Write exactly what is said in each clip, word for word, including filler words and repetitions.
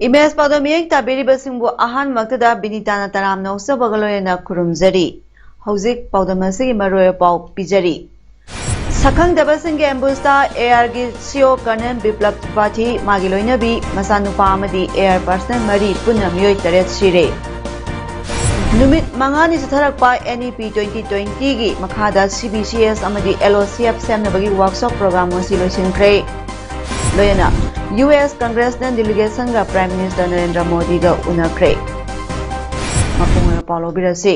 Image ꯄꯥꯎꯗꯝ ꯃꯤꯠꯌꯦꯡ ꯇꯥꯕꯤꯔꯤꯕꯁꯤꯡꯕꯨ ꯑꯍꯥꯟꯕꯃꯛꯇꯗ ꯕꯤꯅꯤꯇꯥꯅ ꯇꯔꯥꯝꯅ ꯑꯣꯛꯆꯕꯒ ꯂꯣꯏꯅꯅ ꯈꯨꯔꯨꯝꯖꯔꯤ꯫ ꯍꯧꯖꯤꯛ ꯄꯥꯎꯗꯝ ꯑꯁꯤꯒꯤ ꯃꯔꯨꯑꯣꯏꯕ ꯄꯥꯎ ꯄꯤꯖꯔꯤ꯫ ꯁꯛꯈꯪꯗꯕꯁꯤꯡꯒꯤ ꯑꯦꯝꯕꯨꯁꯇ ꯑꯦ ꯑꯥꯔꯒꯤ ꯁꯤ ꯑꯣ ꯀꯔꯅꯦꯜ ꯕꯤꯄ꯭ꯂꯕ ꯇ꯭ꯔꯤꯄꯥꯊꯤ, ꯃꯥꯒꯤ ꯂꯣꯏꯅꯕꯤ, ꯃꯆꯥꯅꯨꯄꯥ ꯑꯃꯗꯤ ꯑꯦ ꯑꯥꯔ ꯄꯔꯁꯅꯦꯜ ꯃꯔꯤ ꯄꯨꯟꯅ ꯃꯤꯑꯣꯏ ꯇꯔꯦꯠ ꯁꯤꯔꯦ꯫ ꯅꯨꯃꯤꯠ ꯃꯉꯥꯅꯤ ꯆꯠꯊꯔꯛꯄ ꯑꯦꯟ ꯏ ꯄꯤ ꯇ꯭ꯋꯦꯟꯇꯤ ꯇ꯭ꯋꯦꯟꯇꯤꯒꯤ ꯃꯈꯥꯗ ꯁꯤ ꯕꯤ ꯁꯤ ꯑꯦꯁ ꯑꯃꯗꯤ ꯑꯦꯜ ꯑꯣ ꯁꯤ ꯑꯦꯐ ꯁꯦꯝꯅꯕꯒꯤ ꯋꯥꯔꯛꯁꯣꯞ ꯄ꯭ꯔꯣꯒ꯭ꯔꯥꯝ ꯉꯁꯤ ꯂꯣꯏꯁꯤꯟꯈ꯭ꯔꯦ꯫ ꯂꯣꯏꯅꯅ ꯌꯨ ꯑꯦꯁ ꯀꯪꯒ꯭ꯔꯦꯁꯅ ꯗꯦꯂꯤꯒꯦꯁꯟꯒ ꯄ꯭ꯔꯥꯏꯝ ꯃꯤꯅꯤꯁꯇꯔ ꯅꯔꯦꯟꯗ꯭ꯔ ꯃꯣꯗꯤꯒ ꯎꯅꯈ꯭ꯔꯦ꯫ ꯃꯄꯨꯡ ꯑꯣꯏꯕ ꯄꯥꯎ ꯂꯧꯕꯤꯔꯁꯤ꯫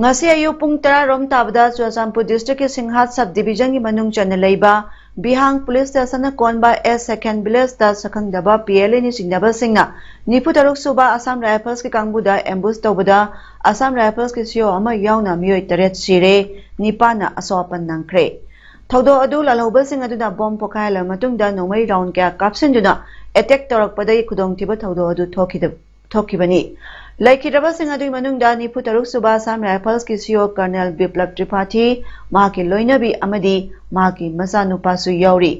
ꯉꯁꯤ ꯑꯌꯨꯛ ꯄꯨꯡ ꯇꯔꯥ ꯔꯣꯝ ꯇꯥꯕꯗ ꯆꯨꯔꯆꯥꯟꯄꯨꯔ ꯗꯤꯁꯇ꯭ꯔꯤꯛꯀꯤ ꯁꯤꯡꯍꯥꯠ ꯁꯕ ꯗꯤꯕꯤꯖꯟꯒꯤ ꯃꯅꯨꯡ ꯆꯟꯅ ꯂꯩꯕ ꯕꯤꯍꯥꯡ ꯄꯨꯂꯤꯁ ꯁ꯭ꯇꯦꯁꯟꯅ ꯀꯣꯟꯕ ꯑꯦꯁ ꯁꯦꯀꯦꯟ ꯚꯤꯂꯦꯖꯇ ꯁꯛꯈꯪꯗꯕ ꯄꯤ ꯑꯦꯜ ꯑꯦꯅꯤ ꯆꯤꯡꯅꯕꯁꯤꯡꯅ ꯅꯤꯐꯨ ꯇꯔꯨꯛ ꯁꯨꯕ ꯑꯁꯥꯝ ꯔꯥꯏꯐꯜꯁꯀꯤ ꯀꯥꯡꯕꯨꯗ ꯑꯦꯝꯕꯨꯁ ꯇꯧꯕꯗ ꯑꯁꯥꯝ ꯔꯥꯏꯐꯜꯁꯀꯤ ꯁꯤ ꯑꯣ ꯑꯃ ꯌꯥꯎꯅ ꯃꯤꯑꯣꯏ ꯇꯔꯦꯠ ꯁꯤꯔꯦ, ꯅꯤꯄꯥꯟꯅ ꯑꯁꯣꯛ ꯑꯄꯟ ꯅꯪꯈ꯭ꯔꯦ꯫ ꯊꯧꯗꯣꯛ ꯑꯗꯨ ꯂꯥꯜꯍꯧꯕꯁꯤꯡ ꯑꯗꯨꯅ ꯕꯣꯝ ꯄꯣꯈꯥꯏꯍꯜꯂꯕ ꯃꯇꯨꯡꯗ ꯅꯣꯡꯃꯩ ꯔꯥꯎꯟ ꯀꯌꯥ ꯀꯥꯞꯁꯤꯟꯗꯨꯅ ꯑꯦꯇꯦꯛ ꯇꯧꯔꯛꯄꯗꯒꯤ ꯈꯨꯗꯣꯡꯊꯤꯕ ꯊꯧꯗꯣꯛ ꯑꯗꯨ ꯊꯣꯛꯈꯤꯗ-, ꯊꯣꯛꯈꯤꯕꯅꯤ꯫ ꯂꯩꯈꯤꯗ꯭ꯔꯕꯁꯤꯡ ꯑꯗꯨꯒꯤ ꯃꯅꯨꯡꯗ ꯅꯤꯐꯨ ꯇꯔꯨꯛ ꯁꯨꯕ ꯑꯁꯥꯝ ꯔꯥꯏꯐꯜꯁꯀꯤ ꯁꯤ ꯑꯣ ꯀꯔꯅꯦꯜ ꯕꯤꯄ꯭ꯂꯕ ꯇ꯭ꯔꯤꯄꯥꯊꯤ, ꯃꯍꯥꯛꯀꯤ ꯂꯣꯏꯅꯕꯤ ꯑꯃꯗꯤ ꯃꯍꯥꯛꯀꯤ ꯃꯆꯥꯅꯨꯄꯥꯁꯨ ꯌꯥꯎꯔꯤ꯫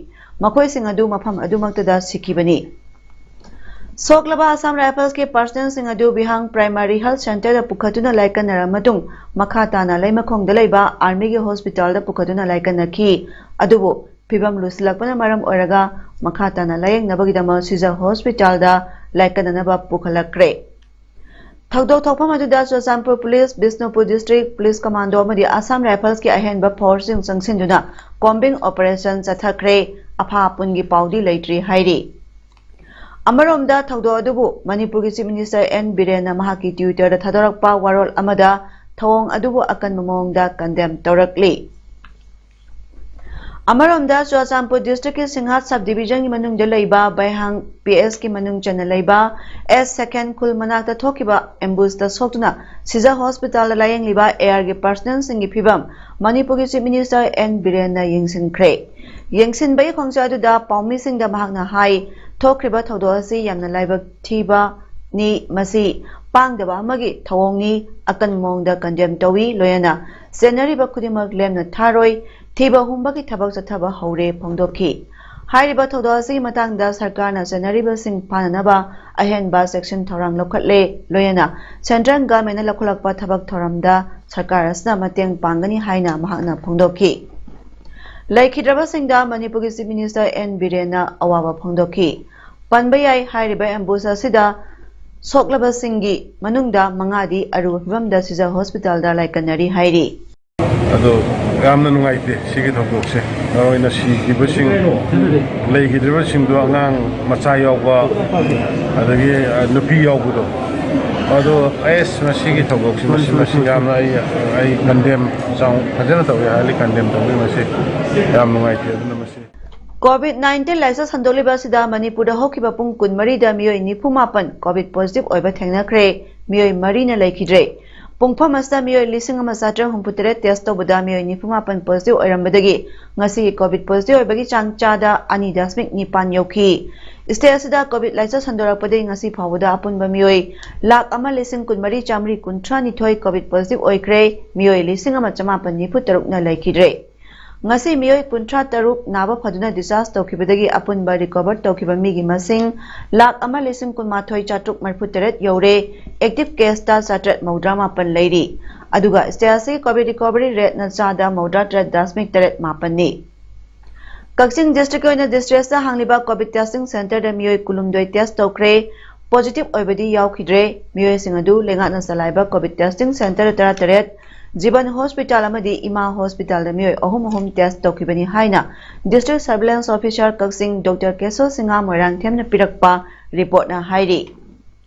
ꯃꯈꯣꯏꯁꯤꯡ ꯑꯗꯨ ꯃꯐꯝ ꯑꯗꯨꯃꯛꯇꯗ ꯁꯤꯈꯤꯕꯅꯤ꯫ ꯁꯣꯛꯂꯕ ꯑꯁꯥꯝ ꯔꯥꯏꯐꯜꯁꯀꯤ ꯄꯔꯁꯅꯦꯜꯁꯤꯡ ꯑꯗꯨ ꯕꯤꯍꯥꯡ ꯄ꯭ꯔꯥꯏꯃꯥꯔꯤ ꯍꯦꯜꯊ ꯁꯦꯟꯇꯔꯗ ꯄꯨꯈꯠꯇꯨꯅ ꯂꯥꯏꯀꯠꯅꯔꯕ ꯃꯇꯨꯡ ꯃꯈꯥ ꯇꯥꯅ ꯂꯩꯃꯈꯣꯡꯗ ꯂꯩꯕ ꯑꯥꯔꯃꯤꯒꯤ ꯍꯣꯁꯄꯤꯇꯥꯜꯗ ꯄꯨꯈꯠꯇꯨꯅ ꯂꯥꯏꯀꯠꯅꯈꯤ꯫ ꯑꯗꯨꯕꯨ ꯐꯤꯕꯝ ꯂꯨꯁꯤꯜꯂꯛꯄꯅ ꯃꯔꯝ ꯑꯣꯏꯔꯒ ꯃꯈꯥ ꯇꯥꯅ ꯂꯥꯌꯦꯡꯅꯕꯒꯤꯗꯃꯛ ꯁꯤꯖ ꯍꯣꯁꯄꯤꯇꯥꯜꯗ ꯂꯥꯏꯀꯠꯅꯅꯕ ꯄꯨꯈꯠꯂꯛꯈ꯭ꯔꯦ꯫ ꯊꯧꯗꯣꯛ ꯊꯣꯛꯐꯝ ꯑꯗꯨꯗ Churachandpur police, Bishnupur district police commando ꯑꯃꯗꯤ ꯑꯁꯥꯝ ꯔꯥꯏꯐꯜꯁꯀꯤ ꯑꯍꯦꯟꯕ ꯐꯣꯔꯁꯁꯤꯡ ꯆꯪꯁꯤꯟꯗꯨꯅ ꯀꯣꯝꯕꯤꯡ ꯑꯣꯄꯔꯦꯁꯟ ꯆꯠꯊꯈ꯭ꯔꯦ꯫ ꯑꯐꯥ ꯑꯄꯨꯟꯒꯤ ꯄꯥꯎꯗꯤ ꯂꯩꯇ꯭ꯔꯤ ꯍꯥꯏꯔꯤ꯫ ꯑꯃꯔꯣꯝꯗ ꯊꯧꯗꯣꯛ ꯑꯗꯨꯕꯨ ꯃꯅꯤꯄꯨꯔꯒꯤ ꯆꯤꯐ ꯃꯤꯅꯤꯁꯇꯔ ꯑꯦꯟ ꯕꯤꯔꯦꯟꯅ ꯃꯍꯥꯛꯀꯤ ꯇ꯭ꯋꯤꯇꯔꯗ ꯊꯥꯗꯣꯔꯛꯄ ꯋꯥꯔꯣꯜ ꯑꯃꯗ ꯊꯧꯑꯣꯡ ꯑꯗꯨꯕꯨ ꯑꯀꯟꯕ ꯃꯑꯣꯡꯗ ꯀꯟꯗꯦꯝ ꯇꯧꯔꯛꯂꯤ꯫ ꯑꯃꯔꯣꯝꯗ, ꯆꯨꯔꯥꯆꯥꯟꯄꯨꯔ districtꯀꯤ ꯁꯤꯡꯍꯥꯠ sub divisionꯒꯤ ꯃꯅꯨꯡꯗ ꯂꯩꯕ ꯕꯩꯍꯥꯡ PSꯀꯤ ꯃꯅꯨꯡ ꯆꯟꯅ ꯂꯩꯕ S second ꯈꯨꯜ ꯃꯅꯥꯛꯇ ꯊꯣꯛꯈꯤꯕ ambushꯇ ꯁꯣꯛꯇꯨꯅ ꯁꯤꯖ hospitalꯗ ꯂꯥꯌꯦꯡꯂꯤꯕ ARꯒꯤ personnelꯁꯤꯡꯒꯤ ꯐꯤꯚꯝ ꯃꯅꯤꯄꯨꯔꯒꯤ Chief Minister N ꯕꯤꯔꯦꯟꯅ ꯌꯦꯡꯁꯤꯟꯈ꯭ꯔꯦ꯫ ꯌꯦꯡꯁꯤꯟꯕꯒꯤ ꯈꯣꯡꯆꯠ ꯑꯗꯨꯗ ꯄꯥꯎꯃꯤꯁꯤꯡꯗ ꯃꯍꯥꯛꯅ ꯍꯥꯏ, ꯊꯣꯛꯈ꯭ꯔꯤꯕ ꯊꯧꯗꯣꯛ ꯑꯁꯤ ꯌꯥꯝꯅ ꯂꯥꯏꯕꯛ ꯊꯤꯕꯅꯤ, ꯃꯁꯤ ꯄꯥꯡꯗꯕ ꯑꯃꯒꯤ ꯊꯧꯑꯣꯡꯅꯤ, ꯑꯀꯟꯕ ꯃꯑꯣꯡꯗ condemn ꯇꯧꯏ, ꯂꯣꯏꯅꯅ ꯆꯦꯟꯅꯔꯤꯕ ꯈꯨꯗꯤꯡꯃꯛ ꯂꯦꯝꯅ ꯊꯥꯔꯣꯏ, ꯊꯤꯕ ꯍꯨꯝꯕꯒꯤ ꯊꯕꯛ ꯆꯠꯊꯕ ꯍꯧꯔꯦ ꯐꯣꯡꯗꯣꯛꯈꯤ꯫ ꯍꯥꯏꯔꯤꯕ ꯊꯧꯗꯣꯛ ꯑꯁꯤꯒꯤ ꯃꯇꯥꯡꯗ ꯁꯔꯀꯥꯔꯅ ꯆꯦꯟꯅꯔꯤꯕꯁꯤꯡ ꯐꯥꯅꯅꯕ ꯑꯍꯦꯟꯕ section ꯊꯧꯔꯥꯡ ꯂꯧꯈꯠꯂꯦ, ꯂꯣꯏꯅꯅ central governmentꯅ ꯂꯧꯈꯠꯂꯛꯄ ꯊꯕꯛ ꯊꯧꯔꯝꯗ ꯁꯔꯀꯥꯔ ꯑꯁꯤꯅ ꯃꯇꯦꯡ ꯄꯥꯡꯒꯅꯤ ꯍꯥꯏꯅ ꯃꯍꯥꯛꯅ ꯐꯣꯡꯗꯣꯛꯈꯤ꯫ ꯂꯩꯈꯤꯗ꯭ꯔꯕꯁꯤꯡꯗ ꯃꯅꯤꯄꯨꯔꯒꯤ Chief Minister N ꯕꯤꯔꯦꯟꯅ ꯑꯋꯥꯕ ꯐꯣꯡꯗꯣꯛꯈꯤ꯫ ꯄꯟꯕ ꯌꯥꯏ, ꯍꯥꯏꯔꯤꯕ ambush ꯑꯁꯤꯗ ꯁꯣꯛꯂꯕꯁꯤꯡꯒꯤ ꯃꯅꯨꯡꯗ ꯃꯉꯥꯗꯤ ꯑꯔꯨꯕ ꯐꯤꯚꯝꯗ ꯁꯤꯖ hospitalꯗ ꯂꯥꯏꯀꯠꯅꯔꯤ ꯍꯥꯏꯔꯤ꯫ ꯑꯗꯣ ꯌꯥꯝꯅ ꯅꯨꯡꯉꯥꯏꯇꯦ ꯁꯤꯒꯤ ꯊꯧꯗꯣꯛꯁꯦ꯫ ꯃꯔꯨꯑꯣꯏꯅ ꯁꯤꯈꯤꯕꯁꯤꯡ, ꯂꯩꯈꯤꯗ꯭ꯔꯤꯕꯁꯤꯡꯗꯣ ꯑꯉꯥꯡ ꯃꯆꯥ ꯌꯥꯎꯕ, ꯑꯗꯒꯤ, ꯑ, ꯅꯨꯄꯤ ꯌꯥꯎꯕꯗꯣ꯫ ꯑꯗꯣ ꯑꯦꯁ, ꯃꯁꯤꯒꯤ ꯊꯧꯗꯣꯛꯁꯤ, ꯃꯁꯤ, ꯃꯁꯤ ꯌꯥꯝꯅ ꯑꯩ, ꯑꯩ condemn ꯆꯥꯎ-, ꯐꯖꯅ ꯇꯧꯏ, highly condemn ꯇꯧꯏ ꯃꯁꯤ꯫ ꯌꯥꯝ ꯅꯨꯡꯉꯥꯏꯇꯦ꯫ ꯑꯗꯨꯅ ꯃꯁꯤ COVID nineteen ꯂꯥꯏꯆꯠ ꯁꯟꯗꯣꯛꯂꯤꯕ ꯑꯁꯤꯗ ꯃꯅꯤꯄꯨꯔꯗ ꯍꯧꯈꯤꯕ ꯄꯨꯡ ꯀꯨꯟꯃꯔꯤꯗ ꯃꯤꯑꯣꯏ ꯅꯤꯐꯨ ꯃꯥꯄꯟ COVID positive ꯑꯣꯏꯕ ꯊꯦꯡꯅꯈ꯭ꯔꯦ꯫ ꯃꯤꯑꯣꯏ ꯃꯔꯤꯅ ꯂꯩꯈꯤꯗ꯭ꯔꯦ꯫ ꯄꯨꯡꯐꯝ ꯑꯁꯤꯗ ꯃꯤꯑꯣꯏ ꯂꯤꯁꯤꯡ ꯑꯃ ꯆꯥꯇ꯭ꯔꯦꯠ ꯍꯨꯝꯐꯨ ꯇꯔꯦꯠ test ꯇꯧꯕꯗ ꯃꯤꯑꯣꯏ ꯅꯤꯐꯨ ꯃꯥꯄꯟ positive ꯑꯣꯏꯔꯝꯕꯗꯒꯤ ꯉꯁꯤꯒꯤ COVID positive ꯑꯣꯏꯕꯒꯤ ꯆꯥꯡ ꯆꯥꯗ ꯑꯅꯤ ꯗꯁꯃꯤꯛ ꯅꯤꯄꯥꯟ ꯌꯧꯈꯤ꯫ State ꯑꯁꯤꯗ COVID ꯂꯥꯏꯆꯠ ꯁꯟꯗꯣꯔꯛꯄꯗꯒꯤ ꯉꯁꯤ ꯐꯥꯎꯕꯗ ꯑꯄꯨꯟꯕ ꯃꯤꯑꯣꯏ ꯂꯥꯈ ꯑꯃ ꯂꯤꯁꯤꯡ ꯀꯨꯟꯃꯔꯤ ꯆꯥꯃꯔꯤ ꯀꯨꯟꯊ꯭ꯔꯥ ꯅꯤꯊꯣꯏ COVID positive ꯑꯣꯏꯈ꯭ꯔꯦ꯫ ꯃꯤꯑꯣꯏ ꯂꯤꯁꯤꯡ ꯑꯃ ꯆꯃꯥꯄꯟ ꯅꯤꯐꯨ ꯇꯔꯨꯛꯅ ꯂꯩꯈꯤꯗ꯭ꯔꯦ꯫ ꯉꯁꯤ ꯃꯤꯑꯣꯏ ꯀꯨꯟꯊ꯭ꯔꯥ ꯇꯔꯨꯛ ꯅꯥꯕ ꯐꯗꯨꯅ discharge ꯇꯧꯈꯤꯕꯗꯒꯤ ꯑꯄꯨꯟꯕ recover ꯇꯧꯈꯤꯕ ꯃꯤꯒꯤ ꯃꯁꯤꯡ ꯂꯥꯈ ꯑꯃ ꯂꯤꯁꯤꯡ ꯀꯨꯟꯃꯥꯊꯣꯏ ꯆꯥꯇ꯭ꯔꯨꯛ ꯃꯔꯤꯐꯨ ꯇꯔꯦꯠ ꯌꯧꯔꯦ꯫ Active caseꯇ ꯆꯥꯇ꯭ꯔꯦꯠ ꯃꯧꯗ꯭ꯔꯥ ꯃꯥꯄꯟ ꯂꯩꯔꯤ꯫ ꯑꯗꯨꯒ state ꯑꯁꯤꯒꯤ COVID recovery rateꯅ ꯆꯥꯗ ꯃꯧꯗ꯭ꯔꯥ ꯇꯔꯦꯠ ꯗꯁꯃꯤꯛ ꯇꯔꯦꯠ ꯃꯥꯄꯟꯅꯤ꯫ ꯀꯛꯆꯤꯡ districtꯀꯤ ꯑꯣꯏꯅ districtꯇ ꯍꯥꯡꯂꯤꯕ COVID testing centreꯗ ꯃꯤꯑꯣꯏ ꯀꯨꯟꯍꯨꯝꯗꯣꯏ test ꯇꯧꯈ꯭ꯔꯦ꯫ Positive ꯑꯣꯏꯕꯗꯤ ꯌꯥꯎꯈꯤꯗ꯭ꯔꯦ꯫ ꯃꯤꯑꯣꯏꯁꯤꯡ ꯑꯗꯨ ꯂꯩꯉꯥꯛꯅ ꯆꯂꯥꯏꯕ COVID testing centre ꯇꯔꯥꯇꯔꯦꯠ, ꯖꯤꯕꯟ hospital ꯑꯃꯗꯤ ꯏꯃꯥ hospitalꯗ ꯃꯤꯑꯣꯏ ꯑꯍꯨꯝ ꯑꯍꯨꯝ test ꯇꯧꯈꯤꯕꯅꯤ ꯍꯥꯏꯅ district surveillance officer ꯀꯛꯆꯤꯡ Doctor ꯀꯦꯁꯣ ꯁꯤꯡꯍ ꯃꯣꯏꯔꯥꯡꯊꯦꯝꯅ ꯄꯤꯔꯛꯄ reportꯅ ꯍꯥꯏꯔꯤ꯫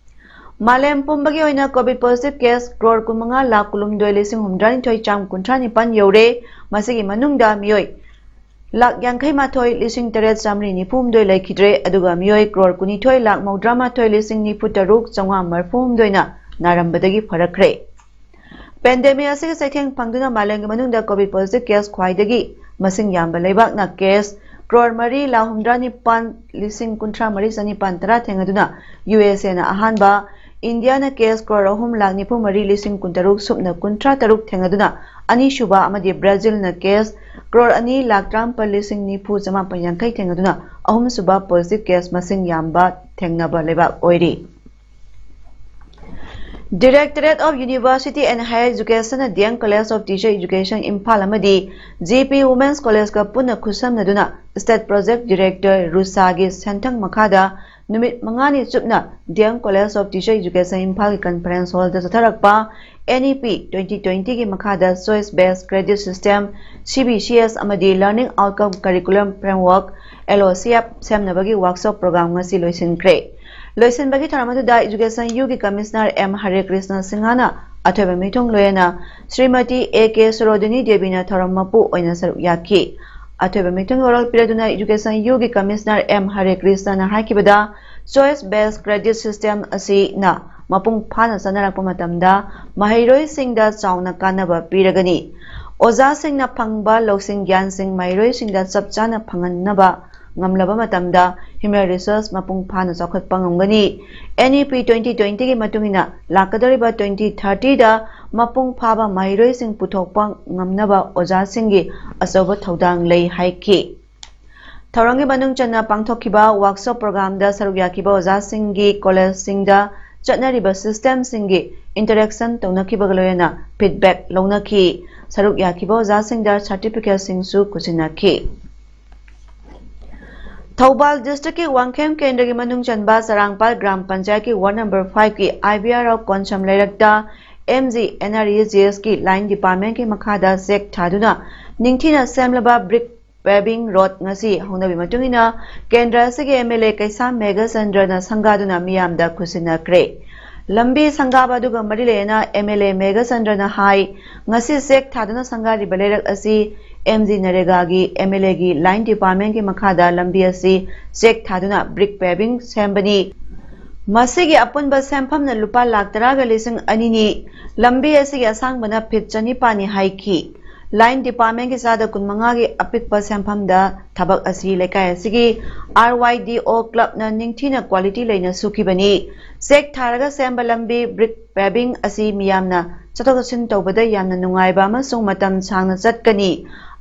ꯃꯥꯂꯦꯝ ꯄꯨꯝꯕꯒꯤ ꯑꯣꯏꯅ COVID positive case ꯀ꯭ꯔꯣꯔ ꯀꯨꯟꯃꯉꯥ ꯂꯥꯈ ꯀꯨꯟꯍꯨꯝꯗꯣꯏ ꯂꯤꯁꯤꯡ ꯍꯨꯝꯗ꯭ꯔꯥꯅꯤꯊꯣꯏ ꯆꯥꯝ ꯀꯨꯟꯊ꯭ꯔꯥ ꯅꯤꯄꯥꯟ ꯌꯧꯔꯦ꯫ ꯃꯁꯤꯒꯤ ꯃꯅꯨꯡꯗ ꯃꯤꯑꯣꯏ ꯂꯥꯈ ꯌꯥꯡꯈꯩ ꯃꯥꯊꯣꯏ ꯂꯤꯁꯤꯡ ꯇꯔꯦꯠ ꯆꯥꯃꯔꯤ ꯅꯤꯐꯨ ꯍꯨꯝꯗꯣꯏ ꯂꯩꯈꯤꯗ꯭ꯔꯦ, ꯑꯗꯨꯒ ꯃꯤꯑꯣꯏ ꯀ꯭ꯔꯣꯔ ꯀꯨꯟꯅꯤꯊꯣꯏ ꯂꯥꯈ ꯃꯧꯗ꯭ꯔꯥ ꯃꯥꯊꯣꯏ ꯂꯤꯁꯤꯡ ꯅꯤꯐꯨ ꯇꯔꯨꯛ ꯆꯥꯝꯃꯉꯥ ꯃꯔꯤꯐꯨ ꯍꯨꯝꯗꯣꯏꯅ ꯅꯥꯔꯝꯕꯗꯒꯤ ꯐꯔꯛꯈ꯭ꯔꯦ꯫ ꯄꯦꯟꯗꯦꯃꯤꯛ ꯑꯁꯤꯒꯤ ꯆꯩꯊꯦꯡ ꯐꯪꯗꯨꯅ ꯃꯥꯂꯦꯝꯒꯤ ꯃꯅꯨꯡꯗ ꯀꯣꯚꯤꯗ ꯄꯣꯖꯤꯇꯤꯚ ꯀꯦꯁ ꯈ꯭ꯋꯥꯏꯗꯒꯤ ꯃꯁꯤꯡ ꯌꯥꯝꯕ ꯂꯩꯕꯥꯛꯅ ꯀꯦꯁ ꯀ꯭ꯔꯣꯔ ꯃꯔꯤ ꯂꯥꯈ ꯍꯨꯝꯗ꯭ꯔꯥ ꯅꯤꯄꯥꯟ ꯂꯤꯁꯤꯡ ꯀꯨꯟꯊ꯭ꯔꯥ ꯃꯔꯤ ꯆꯅꯤꯄꯥꯟ ꯇꯔꯥ ꯊꯦꯡꯅꯗꯨꯅ ꯌꯨ ꯑꯦꯁ ꯑꯦꯅ ꯑꯍꯥꯟꯕ, ꯏꯟꯗꯤꯌꯥꯅ ꯀꯦꯁ ꯀ꯭ꯔꯣꯔ ꯑꯍꯨꯝ ꯂꯥꯈ ꯅꯤꯐꯨ ꯃꯔꯤ ꯂꯤꯁꯤꯡ ꯀꯨꯟꯇꯔꯨꯛ ꯁꯨꯞꯅ ꯀꯨꯟꯊ꯭ꯔꯥ ꯇꯔꯨꯛ ꯊꯦꯡꯅꯗꯨꯅ ꯑꯅꯤꯁꯨꯕ ꯑꯃꯗꯤ ꯕ꯭ꯔꯥꯖꯤꯜꯅ ꯀꯦꯁ ꯀ꯭ꯔꯣꯔ ꯑꯅꯤ ꯂꯥꯈ ꯇꯔꯥꯃꯥꯄꯜ ꯂꯤꯁꯤꯡ ꯅꯤꯐꯨ ꯆꯃꯥꯄꯜ ꯌꯥꯡꯈꯩ ꯊꯦꯡꯅꯗꯨꯅ ꯑꯍꯨꯝꯁꯨꯕ ꯄꯣꯖꯤꯇꯤꯚ ꯀꯦꯁ ꯃꯁꯤꯡ ꯌꯥꯝꯕ ꯊꯦꯡꯅꯕ ꯂꯩꯕꯥꯛ ꯑꯣꯏꯔꯤ꯫ Directorate of University and Higher Educationꯅ D M College of Teacher Education Imphal ꯑꯃꯗꯤ G P Women's Collegeꯀ ꯄꯨꯟꯅ ꯈꯨꯠꯁꯝꯅꯗꯨꯅ State Project Director ꯔꯨꯁꯥꯒꯤ ꯁꯦꯟꯊꯪ ꯃꯈꯥꯗ ꯅꯨꯃꯤꯠ ꯃꯉꯥꯅꯤ ꯆꯨꯞꯅ D M College of Teacher Education ꯏꯝꯐꯥꯜꯒꯤ conference hallꯗ ꯆꯠꯊꯔꯛꯄ N E P twenty twentyꯒꯤ ꯃꯈꯥꯗ Choice Based Credit System, C B C S ꯑꯃꯗꯤ Learning Outcome Curriculum Framework, L O C F, ꯁꯦꯝꯅꯕꯒꯤ workshop program ꯉꯁꯤ ꯂꯣꯏꯁꯤꯟꯈ꯭ꯔꯦ꯫ ꯂꯣꯏꯁꯤꯟꯕꯒꯤ ꯊꯧꯔꯝ ꯑꯗꯨꯗ Education Uꯒꯤ Commissioner M ꯍꯔꯦ ꯀ꯭ꯔꯤꯁꯅ ꯁꯤꯡꯍꯅ ꯑꯊꯣꯏꯕ ꯃꯤꯊꯨꯡ ꯂꯣꯏꯅ ꯁ꯭ꯔꯤꯃꯇꯤ A K ꯁꯣꯔꯣꯖꯤꯅꯤ ꯗꯦꯕꯤꯅ ꯊꯧꯔꯝ ꯃꯄꯨ ꯑꯣꯏꯅ ꯁꯔꯨꯛ ꯌꯥꯈꯤ꯫ ꯑꯊꯣꯏꯕ ꯃꯤꯊꯨꯡ ꯋꯥꯔꯣꯜ ꯄꯤꯔꯗꯨꯅ Education Uꯒꯤ Commissioner M ꯍꯔꯦ ꯀ꯭ꯔꯤꯁꯅꯅ ꯍꯥꯏꯈꯤꯕꯗ, Choice Based Credit System ꯑꯁꯤꯅ ꯃꯄꯨꯡ ꯐꯥꯅ ꯆꯠꯅꯔꯛꯄ ꯃꯇꯝꯗ ꯃꯍꯩꯔꯣꯏꯁꯤꯡꯗ ꯆꯥꯎꯅ ꯀꯥꯟꯅꯕ ꯄꯤꯔꯒꯅꯤ꯫ ꯑꯣꯖꯥꯁꯤꯡꯅ ꯐꯪꯕ ꯂꯧꯁꯤꯡ ꯒ꯭ꯌꯥꯟꯁꯤꯡ ꯃꯍꯩꯔꯣꯏꯁꯤꯡꯗ ꯆꯞ ꯆꯥꯅ ꯐꯪꯍꯟꯅꯕ ꯉꯝꯂꯕ ꯃꯇꯝꯗ human resource ꯃꯄꯨꯡ ꯐꯥꯅ ꯆꯥꯎꯈꯠꯄ ꯉꯝꯒꯅꯤ꯫ N E P twenty twentyꯒꯤ ꯃꯇꯨꯡ ꯏꯟꯅ ꯂꯥꯛꯀꯗꯧꯔꯤꯕ twenty thirtyꯗ ꯃꯄꯨꯡ ꯐꯥꯕ ꯃꯍꯩꯔꯣꯏꯁꯤꯡ ꯄꯨꯊꯣꯛꯄ ꯉꯝꯅꯕ ꯑꯣꯖꯥꯁꯤꯡꯒꯤ ꯑꯆꯧꯕ ꯊꯧꯗꯥꯡ ꯂꯩ ꯍꯥꯏꯈꯤ꯫ ꯊꯧꯔꯝꯒꯤ ꯃꯅꯨꯡ ꯆꯟꯅ ꯄꯥꯡꯊꯣꯛꯈꯤꯕ workshop programꯗ ꯁꯔꯨꯛ ꯌꯥꯈꯤꯕ ꯑꯣꯖꯥꯁꯤꯡꯒꯤ collegeꯁꯤꯡꯗ ꯆꯠꯅꯔꯤꯕ systemꯁꯤꯡꯒꯤ interaction ꯇꯧꯅꯈꯤꯕꯒ ꯂꯣꯏꯅꯅ feedback ꯂꯧꯅꯈꯤ꯫ ꯁꯔꯨꯛ ꯌꯥꯈꯤꯕ ꯑꯣꯖꯥꯁꯤꯡꯗ certificateꯁꯤꯡꯁꯨ ꯈꯨꯠꯁꯤꯟꯅꯈꯤ꯫ ꯊꯧꯕꯥꯜ districtꯀꯤ ꯋꯥꯡꯈꯦꯝ ꯀꯦꯟꯗ꯭ꯔꯒꯤ ꯃꯅꯨꯡ ꯆꯟꯕ ꯆꯔꯥꯡꯄꯥꯜ ꯒ꯭ꯔꯥꯝ ꯄꯟꯆꯥꯌꯠꯀꯤ ward number fiveꯀꯤ I B R of Konsam ꯂꯩꯔꯛꯇ M G N R E G Sꯀꯤ line departmentꯀꯤ ꯃꯈꯥꯗ ꯆꯦꯛ ꯊꯥꯗꯨꯅ ꯅꯤꯡꯊꯤꯅ ꯁꯦꯝꯂꯕ brick paving road ꯉꯁꯤ ꯍꯧꯅꯕꯤ ꯃꯇꯨꯡ ꯏꯟꯅ ꯀꯦꯟꯗ꯭ꯔ ꯑꯁꯤꯒꯤ M L A ꯀꯩꯁꯥꯝ ꯃꯦꯘꯆꯟꯗ꯭ꯔꯅ ꯁꯪꯒꯥꯗꯨꯅ ꯃꯤꯌꯥꯝꯗ ꯈꯨꯠꯁꯤꯟꯅꯈ꯭ꯔꯦ꯫ ꯂꯝꯕꯤ ꯁꯪꯒꯥꯕ ꯑꯗꯨꯒ ꯃꯔꯤ ꯂꯩꯅꯅ ꯑꯦꯝ ꯑꯦꯜ ꯑꯦ ꯃꯦꯘꯆꯟꯗ꯭ꯔꯅ ꯍꯥꯏ, ꯉꯁꯤ ꯆꯦꯛ ꯊꯥꯗꯨꯅ ꯁꯪꯒꯥꯔꯤꯕ ꯂꯩꯔꯛ ꯑꯁꯤ ꯑꯦꯝ ꯖꯤ ꯅꯔꯦꯒꯥꯒꯤ ꯑꯦꯝ ꯑꯦꯜ ꯑꯦꯒꯤ ꯂꯥꯏꯟ ꯗꯤꯄꯥꯔꯠꯃꯦꯟꯒꯤ ꯃꯈꯥꯗ ꯂꯝꯕꯤ ꯑꯁꯤ ꯆꯦꯛ ꯊꯥꯗꯨꯅ ꯕ꯭ꯔꯤꯛ ꯄꯦꯚꯤꯡ ꯁꯦꯝꯕꯅꯤ꯫ ꯃꯁꯤꯒꯤ ꯑꯄꯨꯟꯕ ꯁꯦꯟꯐꯝꯅ ꯂꯨꯄꯥ ꯂꯥꯈ ꯇꯔꯥꯒ ꯂꯤꯁꯤꯡ ꯑꯅꯤꯅꯤ꯫ ꯂꯝꯕꯤ ꯑꯁꯤꯒꯤ ꯑꯁꯥꯡꯕꯅ ꯐꯤꯠ ꯆꯅꯤꯄꯥꯟꯅꯤ ꯍꯥꯏꯈꯤ꯫ ꯂꯥꯏꯟ ꯗꯤꯄꯥꯔꯠꯃꯦꯟꯒꯤ ꯆꯥꯗ ꯀꯨꯟꯃꯉꯥꯒꯤ ꯑꯄꯤꯛꯄ ꯁꯦꯟꯐꯝꯗ ꯊꯕꯛ ꯑꯁꯤ ꯂꯩꯀꯥꯏ ꯑꯁꯤꯒꯤ ꯑꯥꯔ ꯋꯥꯏ ꯗꯤ ꯑꯣ ꯀ꯭ꯂꯕꯅ ꯅꯤꯡꯊꯤꯅ ꯀ꯭ꯋꯥꯂꯤꯇꯤ ꯂꯩꯅ ꯁꯨꯈꯤꯕꯅꯤ꯫ ꯆꯦꯛ ꯊꯥꯔꯒ ꯁꯦꯝꯕ ꯂꯝꯕꯤ ꯕ꯭ꯔꯤꯛ ꯄꯦꯚꯤꯡ ꯑꯁꯤ ꯃꯤꯌꯥꯝꯅ ꯆꯠꯊꯣꯛ ꯆꯠꯁꯤꯟ ꯇꯧꯕꯗ ꯌꯥꯝꯅ ꯅꯨꯡꯉꯥꯏꯕ ꯑꯃꯁꯨꯡ ꯃꯇꯝ ꯁꯥꯡꯅ ꯆꯠꯀꯅꯤ꯫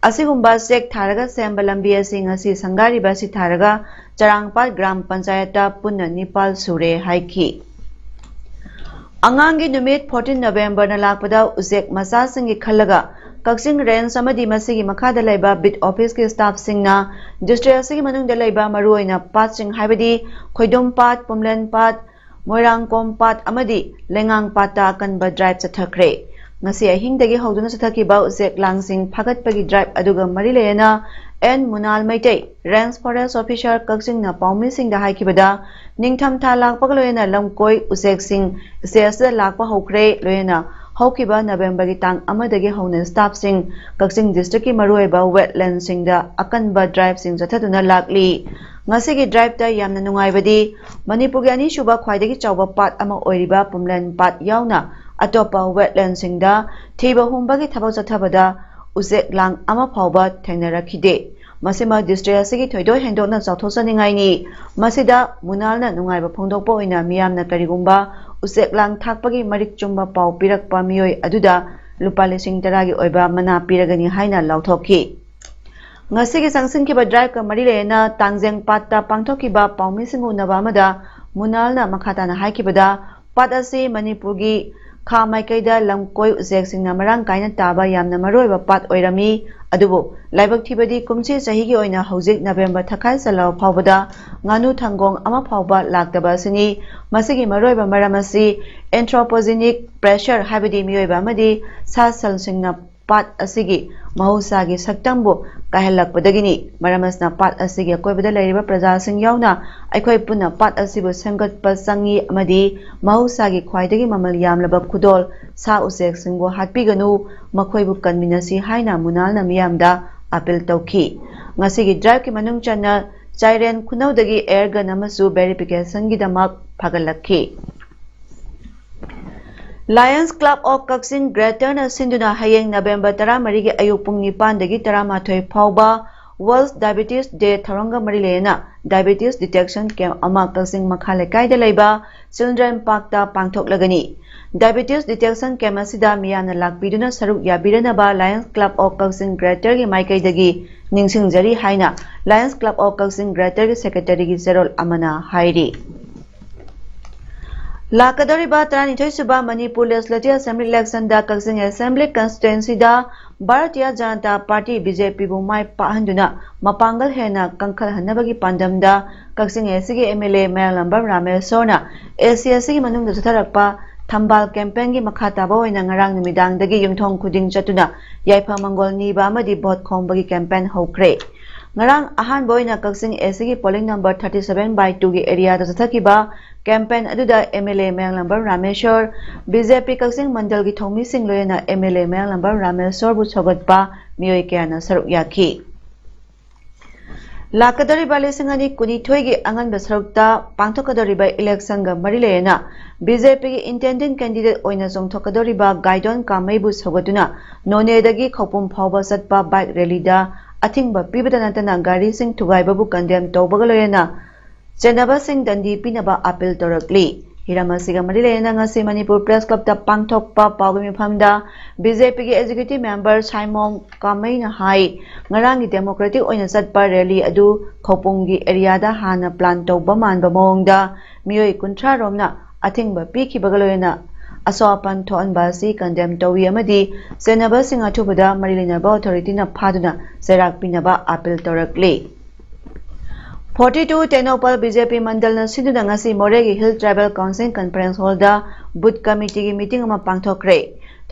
ꯑꯁꯤꯒꯨꯝꯕ ꯆꯦꯛ ꯊꯥꯔꯒ ꯁꯦꯝꯕ ꯂꯝꯕꯤ ꯑꯁꯤ ꯉꯁꯤ ꯁꯪꯒꯥꯔꯤꯕ ꯑꯁꯤ ꯊꯥꯔꯒ ꯆꯔꯥꯡꯄꯥꯠ ꯒ꯭ꯔꯥꯝ ꯄꯟꯆꯥꯌꯠꯇ ꯄꯨꯟꯅ ꯅꯤꯄꯥꯜ ꯁꯨꯔꯦ ꯍꯥꯏꯈꯤ꯫ ꯑꯉꯥꯡꯒꯤ ꯅꯨꯃꯤꯠ ꯐꯣꯔꯇꯤꯟ ꯅꯕꯦꯝꯕꯔꯅ ꯂꯥꯛꯄꯗ ꯎꯆꯦꯛ ꯃꯆꯥꯁꯤꯡꯒꯤ ꯈꯜꯂꯒ ꯀꯛꯆꯤꯡ ꯔꯦꯟꯖ ꯑꯃꯗꯤ ꯃꯁꯤꯒꯤ ꯃꯈꯥꯗ ꯂꯩꯕ ꯕꯤꯠ ꯑꯣꯐꯤꯁꯀꯤ ꯁ꯭ꯇꯥꯐꯁꯤꯡꯅ ꯗꯤꯁꯇ꯭ꯔꯤꯛ ꯑꯁꯤꯒꯤ ꯃꯅꯨꯡꯗ ꯂꯩꯕ ꯃꯔꯨꯑꯣꯏꯅ ꯄꯥꯠꯁꯤꯡ ꯍꯥꯏꯕꯗꯤ ꯈꯣꯏꯗꯣꯝ ꯄꯥꯠ, ꯄꯨꯝꯂꯦꯟ ꯄꯥꯠ, ꯃꯣꯏꯔꯥꯡꯀꯣꯝ ꯄꯥꯠ ꯑꯃꯗꯤ ꯂꯩꯉꯥꯡ ꯄꯥꯠꯇ ꯑꯀꯟꯕ ꯗ꯭ꯔꯥꯏꯚ ꯆꯠꯊꯈ꯭ꯔꯦ꯫ ꯉꯁꯤ ꯑꯍꯤꯡꯗꯒꯤ ꯍꯧꯗꯨꯅ ꯆꯠꯊꯈꯤꯕ ꯎꯆꯦꯛ ꯂꯥꯡꯁꯤꯡ ꯐꯥꯒꯠꯄꯒꯤ ꯗ꯭ꯔꯥꯏꯚ ꯑꯗꯨꯒ ꯃꯔꯤ ꯂꯩꯅꯅ N Munal Meitei, range forest officer ꯀꯛꯆꯤꯡꯅ ꯄꯥꯎꯃꯤꯁꯤꯡꯗ ꯍꯥꯏꯈꯤꯕꯗ, ꯅꯤꯡꯊꯝꯊꯥ ꯂꯥꯛꯄꯒ ꯂꯣꯏꯅꯅ ꯂꯝꯀꯣꯏ ꯎꯆꯦꯛꯁꯤꯡ ꯁ꯭ꯇꯦꯖꯇ ꯂꯥꯛꯄ ꯍꯧꯈ꯭ꯔꯦ꯫ ꯂꯣꯏꯅꯅ ꯍꯧꯈꯤꯕ ꯅꯕꯦꯝꯕꯔꯒꯤ ꯇꯥꯡ ꯑꯃꯗꯒꯤ ꯍꯧꯅ ꯁ꯭ꯇꯥꯐꯁꯤꯡ ꯀꯛꯆꯤꯡ ꯗꯤꯁꯇ꯭ꯔꯤꯛꯀꯤ ꯃꯔꯨꯑꯣꯏꯕ ꯋꯦꯠꯂꯦꯟꯁꯤꯡꯗ ꯑꯀꯟꯕ ꯗ꯭ꯔꯥꯏꯚꯁꯤꯡ ꯆꯠꯊꯗꯨꯅ ꯂꯥꯛꯂꯤ꯫ ꯉꯁꯤꯒꯤ ꯗ꯭ꯔꯥꯏꯚꯇ ꯌꯥꯝꯅ ꯅꯨꯡꯉꯥꯏꯕꯗꯤ ꯃꯅꯤꯄꯨꯔꯒꯤ ꯑꯅꯤꯁꯨꯕ ꯈ꯭ꯋꯥꯏꯗꯒꯤ ꯆꯥꯎꯕ ꯄꯥꯠ ꯑꯃ ꯑꯣꯏꯔꯤꯕ ꯄꯨꯝꯂꯦꯟ ꯄꯥꯠ ꯌꯥꯎꯅ ꯑꯇꯣꯞꯄ ꯋꯦꯠꯂꯦꯟꯁꯤꯡꯗ ꯊꯤꯕ ꯍꯨꯝꯕꯒꯤ ꯊꯕꯛ ꯆꯠꯊꯕꯗ ꯎꯆꯦꯛ ꯂꯥꯡ ꯑꯃ ꯐꯥꯎꯕ ꯊꯦꯡꯅꯔꯛꯈꯤꯗꯦ꯫ ꯃꯁꯤꯃꯛ ꯗꯤꯁꯇ꯭ꯔꯤꯛ ꯑꯁꯤꯒꯤ ꯊꯣꯏꯗꯣꯛ ꯍꯦꯟꯗꯣꯛꯅ ꯆꯥꯎꯊꯣꯛꯆꯅꯤꯡꯉꯥꯏꯅꯤ꯫ ꯃꯁꯤꯗ ꯃꯨꯅꯥꯜꯅ ꯅꯨꯡꯉꯥꯏꯕ ꯐꯣꯡꯗꯣꯛꯄ ꯑꯣꯏꯅ ꯃꯤꯌꯥꯝꯅ ꯀꯔꯤꯒꯨꯝꯕ ꯎꯆꯦꯛ ꯂꯥꯡ ꯊꯥꯛꯄꯒꯤ ꯃꯔꯤꯛ ꯆꯨꯝꯕ ꯄꯥꯎ ꯄꯤꯔꯛꯄ ꯃꯤꯑꯣꯏ ꯑꯗꯨꯗ ꯂꯨꯄꯥ ꯂꯤꯁꯤꯡ ꯇꯔꯥꯒꯤ ꯑꯣꯏꯕ ꯃꯅꯥ ꯄꯤꯔꯒꯅꯤ ꯍꯥꯏꯅ ꯂꯥꯎꯊꯣꯛꯈꯤ꯫ ꯉꯁꯤꯒꯤ ꯆꯪꯁꯤꯟꯈꯤꯕ ꯗ꯭ꯔꯥꯏꯚꯀ ꯃꯔꯤ ꯂꯩꯅꯅ ꯇꯥꯡꯖꯦꯡ ꯄꯥꯠꯇ ꯄꯥꯡꯊꯣꯛꯈꯤꯕ ꯄꯥꯎꯃꯤꯁꯤꯡ ꯎꯅꯕ ꯑꯃꯗ ꯃꯨꯅꯥꯜꯅ ꯃꯈꯥ ꯇꯥꯅ ꯍꯥꯏꯈꯤꯕꯗ, ꯄꯥꯠ ꯑꯁꯤ ꯃꯅꯤꯄꯨꯔꯒꯤ ꯈꯥ ꯃꯥꯏꯀꯩꯗ ꯂꯝꯀꯣꯏ ꯎꯆꯦꯛꯁꯤꯡꯅ ꯃꯔꯥꯡ ꯀꯥꯏꯅ ꯇꯥꯕ ꯌꯥꯝꯅ ꯃꯔꯨꯑꯣꯏꯕ ꯄꯥꯠ ꯑꯣꯏꯔꯝꯃꯤ꯫ ꯑꯗꯨꯕꯨ ꯂꯥꯏꯕꯛ ꯊꯤꯕꯗꯤ ꯀꯨꯝꯁꯤ ꯆꯍꯤꯒꯤ ꯑꯣꯏꯅ ꯍꯧꯖꯤꯛ ꯅꯕꯦꯝꯕꯔ ꯊꯈꯥꯏ ꯆꯜꯂꯕ ꯐꯥꯎꯕꯗ ꯉꯥꯅꯨ ꯊꯪꯒꯣꯡ ꯑꯃ ꯐꯥꯎꯕ ꯂꯥꯛꯇꯕ ꯑꯁꯤꯅꯤ꯫ ꯃꯁꯤꯒꯤ ꯃꯔꯨꯑꯣꯏꯕ ꯃꯔꯝ ꯑꯁꯤ anthropogenic pressure, ꯍꯥꯏꯕꯗꯤ ꯃꯤꯑꯣꯏꯕ ꯑꯃꯗꯤ ꯁꯥ ꯁꯟꯁꯤꯡꯅ ꯄꯥꯠ ꯑꯁꯤꯒꯤ ꯃꯍꯧꯁꯥꯒꯤ ꯁꯛꯇꯝꯕꯨ ꯀꯥꯏꯍꯜꯂꯛꯄꯗꯒꯤꯅꯤ꯫ ꯃꯔꯝ ꯑꯁꯤꯅ ꯄꯥꯠ ꯑꯁꯤꯒꯤ ꯑꯀꯣꯏꯕꯗ ꯂꯩꯔꯤꯕ ꯄ꯭ꯔꯖꯥꯁꯤꯡ ꯌꯥꯎꯅ ꯑꯩꯈꯣꯏ ꯄꯨꯟꯅ ꯄꯥꯠ ꯑꯁꯤꯕꯨ ꯁꯦꯝꯒꯠꯄ ꯆꯪꯏ ꯑꯃꯗꯤ ꯃꯍꯧꯁꯥꯒꯤ ꯈ꯭ꯋꯥꯏꯗꯒꯤ ꯃꯃꯜ ꯌꯥꯝꯂꯕ ꯈꯨꯗꯣꯜ ꯁꯥ ꯎꯆꯦꯛꯁꯤꯡꯕꯨ ꯍꯥꯠꯄꯤꯒꯅꯨ, ꯃꯈꯣꯏꯕꯨ ꯀꯟꯃꯤꯟꯅꯁꯤ ꯍꯥꯏꯅ ꯃꯨꯅꯥꯜꯅ ꯃꯤꯌꯥꯝꯗ ꯑꯥꯄꯤꯜ ꯇꯧꯈꯤ꯫ ꯉꯁꯤꯒꯤ ꯗ꯭ꯔꯥꯏꯚꯀꯤ ꯃꯅꯨꯡ ꯆꯟꯅ ꯆꯥꯏꯔꯦꯟ ꯈꯨꯅꯧꯗꯒꯤ ꯑꯦꯌꯔ ꯒꯟ ꯑꯃꯁꯨ ꯚꯦꯔꯤꯐꯤꯀꯦꯁꯟꯒꯤꯗꯃꯛ ꯐꯥꯒꯠꯂꯛꯈꯤ꯫ Lions Club of Kakching Greaterꯅ ꯁꯤꯟꯗꯨꯅ ꯍꯌꯦꯡ ꯅꯕꯦꯝꯕꯔ ꯇꯔꯥꯃꯔꯤꯒꯤ ꯑꯌꯨꯛ ꯄꯨꯡ ꯅꯤꯄꯥꯟꯗꯒꯤ ꯇꯔꯥꯃꯥꯊꯣꯏ ꯐꯥꯎꯕ World Diabetes Day ꯊꯧꯔꯝꯒ ꯃꯔꯤ ꯂꯩꯅꯅ diabetes detection camp ꯑꯃ ꯀꯛꯆꯤꯡ ꯃꯈꯥ ꯂꯩꯀꯥꯏꯗ ꯂꯩꯕ Children Parkꯇ ꯄꯥꯡꯊꯣꯛꯂꯒꯅꯤ꯫ Diabetes detection camp ꯑꯁꯤꯗ ꯃꯤꯌꯥꯝꯅ ꯂꯥꯛꯄꯤꯗꯨꯅ ꯁꯔꯨꯛ ꯌꯥꯕꯤꯔꯅꯕ Lions Club of Kakching Greaterꯒꯤ ꯃꯥꯏꯀꯩꯗꯒꯤ ꯅꯤꯡꯁꯤꯡꯖꯔꯤ ꯍꯥꯏꯅ Lions Club of Kakching Greaterꯒꯤ secretaryꯒꯤ ꯆꯦꯔꯣꯜ ꯑꯃꯅ ꯍꯥꯏꯔꯤ꯫ ꯂꯥꯛꯀꯗꯧꯔꯤꯕ ꯇꯔꯥꯅꯤꯊꯣꯏ ꯁꯨꯕ ꯃꯅꯤꯄꯨꯔ Legislative Assembly electionꯗ ꯀꯛꯆꯤꯡ Assembly constituencyꯗ ꯚꯥꯔꯇꯤꯌ ꯖꯅꯇꯥ ꯄꯥꯔꯇꯤ BJPꯕꯨ ꯃꯥꯏ ꯄꯥꯛꯍꯟꯗꯨꯅ ꯃꯄꯥꯡꯒꯜ ꯍꯦꯟꯅ ꯀꯟꯈꯠꯍꯟꯅꯕꯒꯤ ꯄꯥꯟꯗꯝꯗ ꯀꯛꯆꯤꯡ ACꯒꯤ MLA ꯃꯌꯥꯡꯂꯝꯕꯝ ꯔꯥꯃꯦꯁꯣꯔꯅ ACꯒꯤ ꯃꯅꯨꯡꯗ ꯆꯠꯊꯔꯛꯄ ꯊꯝꯕꯥꯜ campaignꯒꯤ ꯃꯈꯥ ꯇꯥꯕ ꯑꯣꯏꯅ ꯉꯔꯥꯡ ꯅꯨꯃꯤꯗꯥꯡꯗꯒꯤ ꯌꯨꯝꯊꯣꯡ ꯈꯨꯗꯤꯡ ꯆꯠꯇꯨꯅ ꯌꯥꯏꯐ ꯃꯪꯒꯣꯜ ꯅꯤꯕ ꯑꯃꯗꯤ vote ꯈꯣꯝꯕꯒꯤ campaign ꯍꯧꯈ꯭ꯔꯦ꯫ ꯉꯔꯥꯡ ꯑꯍꯥꯟꯕ ꯑꯣꯏꯅ ꯀꯛꯆꯤꯡ ACꯒꯤ polling number thirty seven by twoꯒꯤ areaꯗ ꯆꯠꯊꯈꯤꯕ campaign ꯑꯗꯨꯗ MLA ꯃꯌꯥꯡꯂꯝꯕꯝ ꯔꯥꯃꯦꯁꯣꯔ, BJP ꯀꯛꯆꯤꯡ ꯃꯟꯗꯜꯒꯤ ꯊꯧꯃꯤꯁꯤꯡ ꯂꯣꯏꯅꯅ MLA ꯃꯌꯥꯡꯂꯝꯕꯝ ꯔꯥꯃꯦꯁꯣꯔꯕꯨ ꯁꯧꯒꯠꯄ ꯃꯤꯑꯣꯏ ꯀꯌꯥꯅ ꯁꯔꯨꯛ ꯌꯥꯈꯤ꯫ ꯂꯥꯛꯀꯗꯧꯔꯤꯕ ꯂꯤꯁꯤꯡ ꯑꯅꯤ ꯀꯨꯟꯅꯤꯊꯣꯏꯒꯤ ꯑꯉꯟꯕ ꯁꯔꯨꯛꯇ ꯄꯥꯡꯊꯣꯛꯀꯗꯧꯔꯤꯕ electionꯒ ꯃꯔꯤ ꯂꯩꯅꯅ BJPꯒꯤ intending candidate ꯑꯣꯏꯅ ꯆꯣꯡꯊꯣꯛꯀꯗꯧꯔꯤꯕ ꯒꯥꯏꯗꯣꯟ ꯀꯥꯃꯩꯕꯨ ꯁꯧꯒꯠꯇꯨꯅ ꯅꯣꯅꯦꯗꯒꯤ ꯈꯧꯄꯨꯝ ꯐꯥꯎꯕ ꯆꯠꯄ bike rallyꯗ ꯑꯊꯤꯡꯕ ꯄꯤꯕꯇ ꯅꯠꯇꯅ ꯒꯥꯔꯤꯁꯤꯡ ꯊꯨꯒꯥꯏꯕꯕꯨ condemn ꯇꯧꯕꯒ ꯂꯣꯏꯅꯅ ꯆꯦꯟꯅꯕꯁꯤꯡ ꯗꯟꯗꯤ ꯄꯤꯅꯕ ꯑꯥꯄꯤꯜ ꯇꯧꯔꯛꯂꯤ꯫ ꯍꯤꯔꯝ ꯑꯁꯤꯒ ꯃꯔꯤ ꯂꯩꯅꯅ ꯉꯁꯤ ꯃꯅꯤꯄꯨꯔ Press Clubꯇ ꯄꯥꯡꯊꯣꯛꯄ ꯄꯥꯎꯒꯤ ꯃꯤꯐꯝꯗ BJPꯒꯤ executive member ꯁꯥꯏꯃꯣꯝ ꯀꯥꯃꯩꯅ ꯍꯥꯏ, ꯉꯔꯥꯡꯒꯤ democratic ꯑꯣꯏꯅ ꯆꯠꯄ rally ꯑꯗꯨ ꯈꯧꯄꯨꯝꯒꯤ areaꯗ ꯍꯥꯟꯅ plan ꯇꯧꯕ ꯃꯥꯟꯕ ꯃꯑꯣꯡꯗ ꯃꯤꯑꯣꯏ ꯀꯨꯟꯊ꯭ꯔꯥ ꯔꯣꯝꯅ ꯑꯊꯤꯡꯕ ꯄꯤꯈꯤꯕꯒ ꯂꯣꯏꯅꯅ ꯑꯁꯣꯛ ꯑꯄꯟ ꯊꯣꯛꯍꯟꯕ ꯑꯁꯤ condemn ꯇꯧꯏ ꯑꯃꯗꯤ ꯆꯦꯟꯅꯕꯁꯤꯡ ꯑꯊꯨꯕꯗ ꯃꯔꯤ ꯂꯩꯅꯕ authorityꯅ ꯐꯥꯗꯨꯅ ꯆꯩꯔꯥꯛ ꯄꯤꯅꯕ ꯑꯥꯄꯤꯜ ꯇꯧꯔꯛꯂꯤ꯫ Forty two ꯇꯦꯡꯅꯧꯄꯜ BJP ꯃꯟꯗꯜꯅ ꯁꯤꯟꯗꯨꯅ ꯉꯁꯤ ꯃꯣꯔꯦꯒꯤ Hill Tribal Council Conference Hallꯗ booth committeeꯒꯤ meeting ꯑꯃ ꯄꯥꯡꯊꯣꯛꯈ꯭ꯔꯦ꯫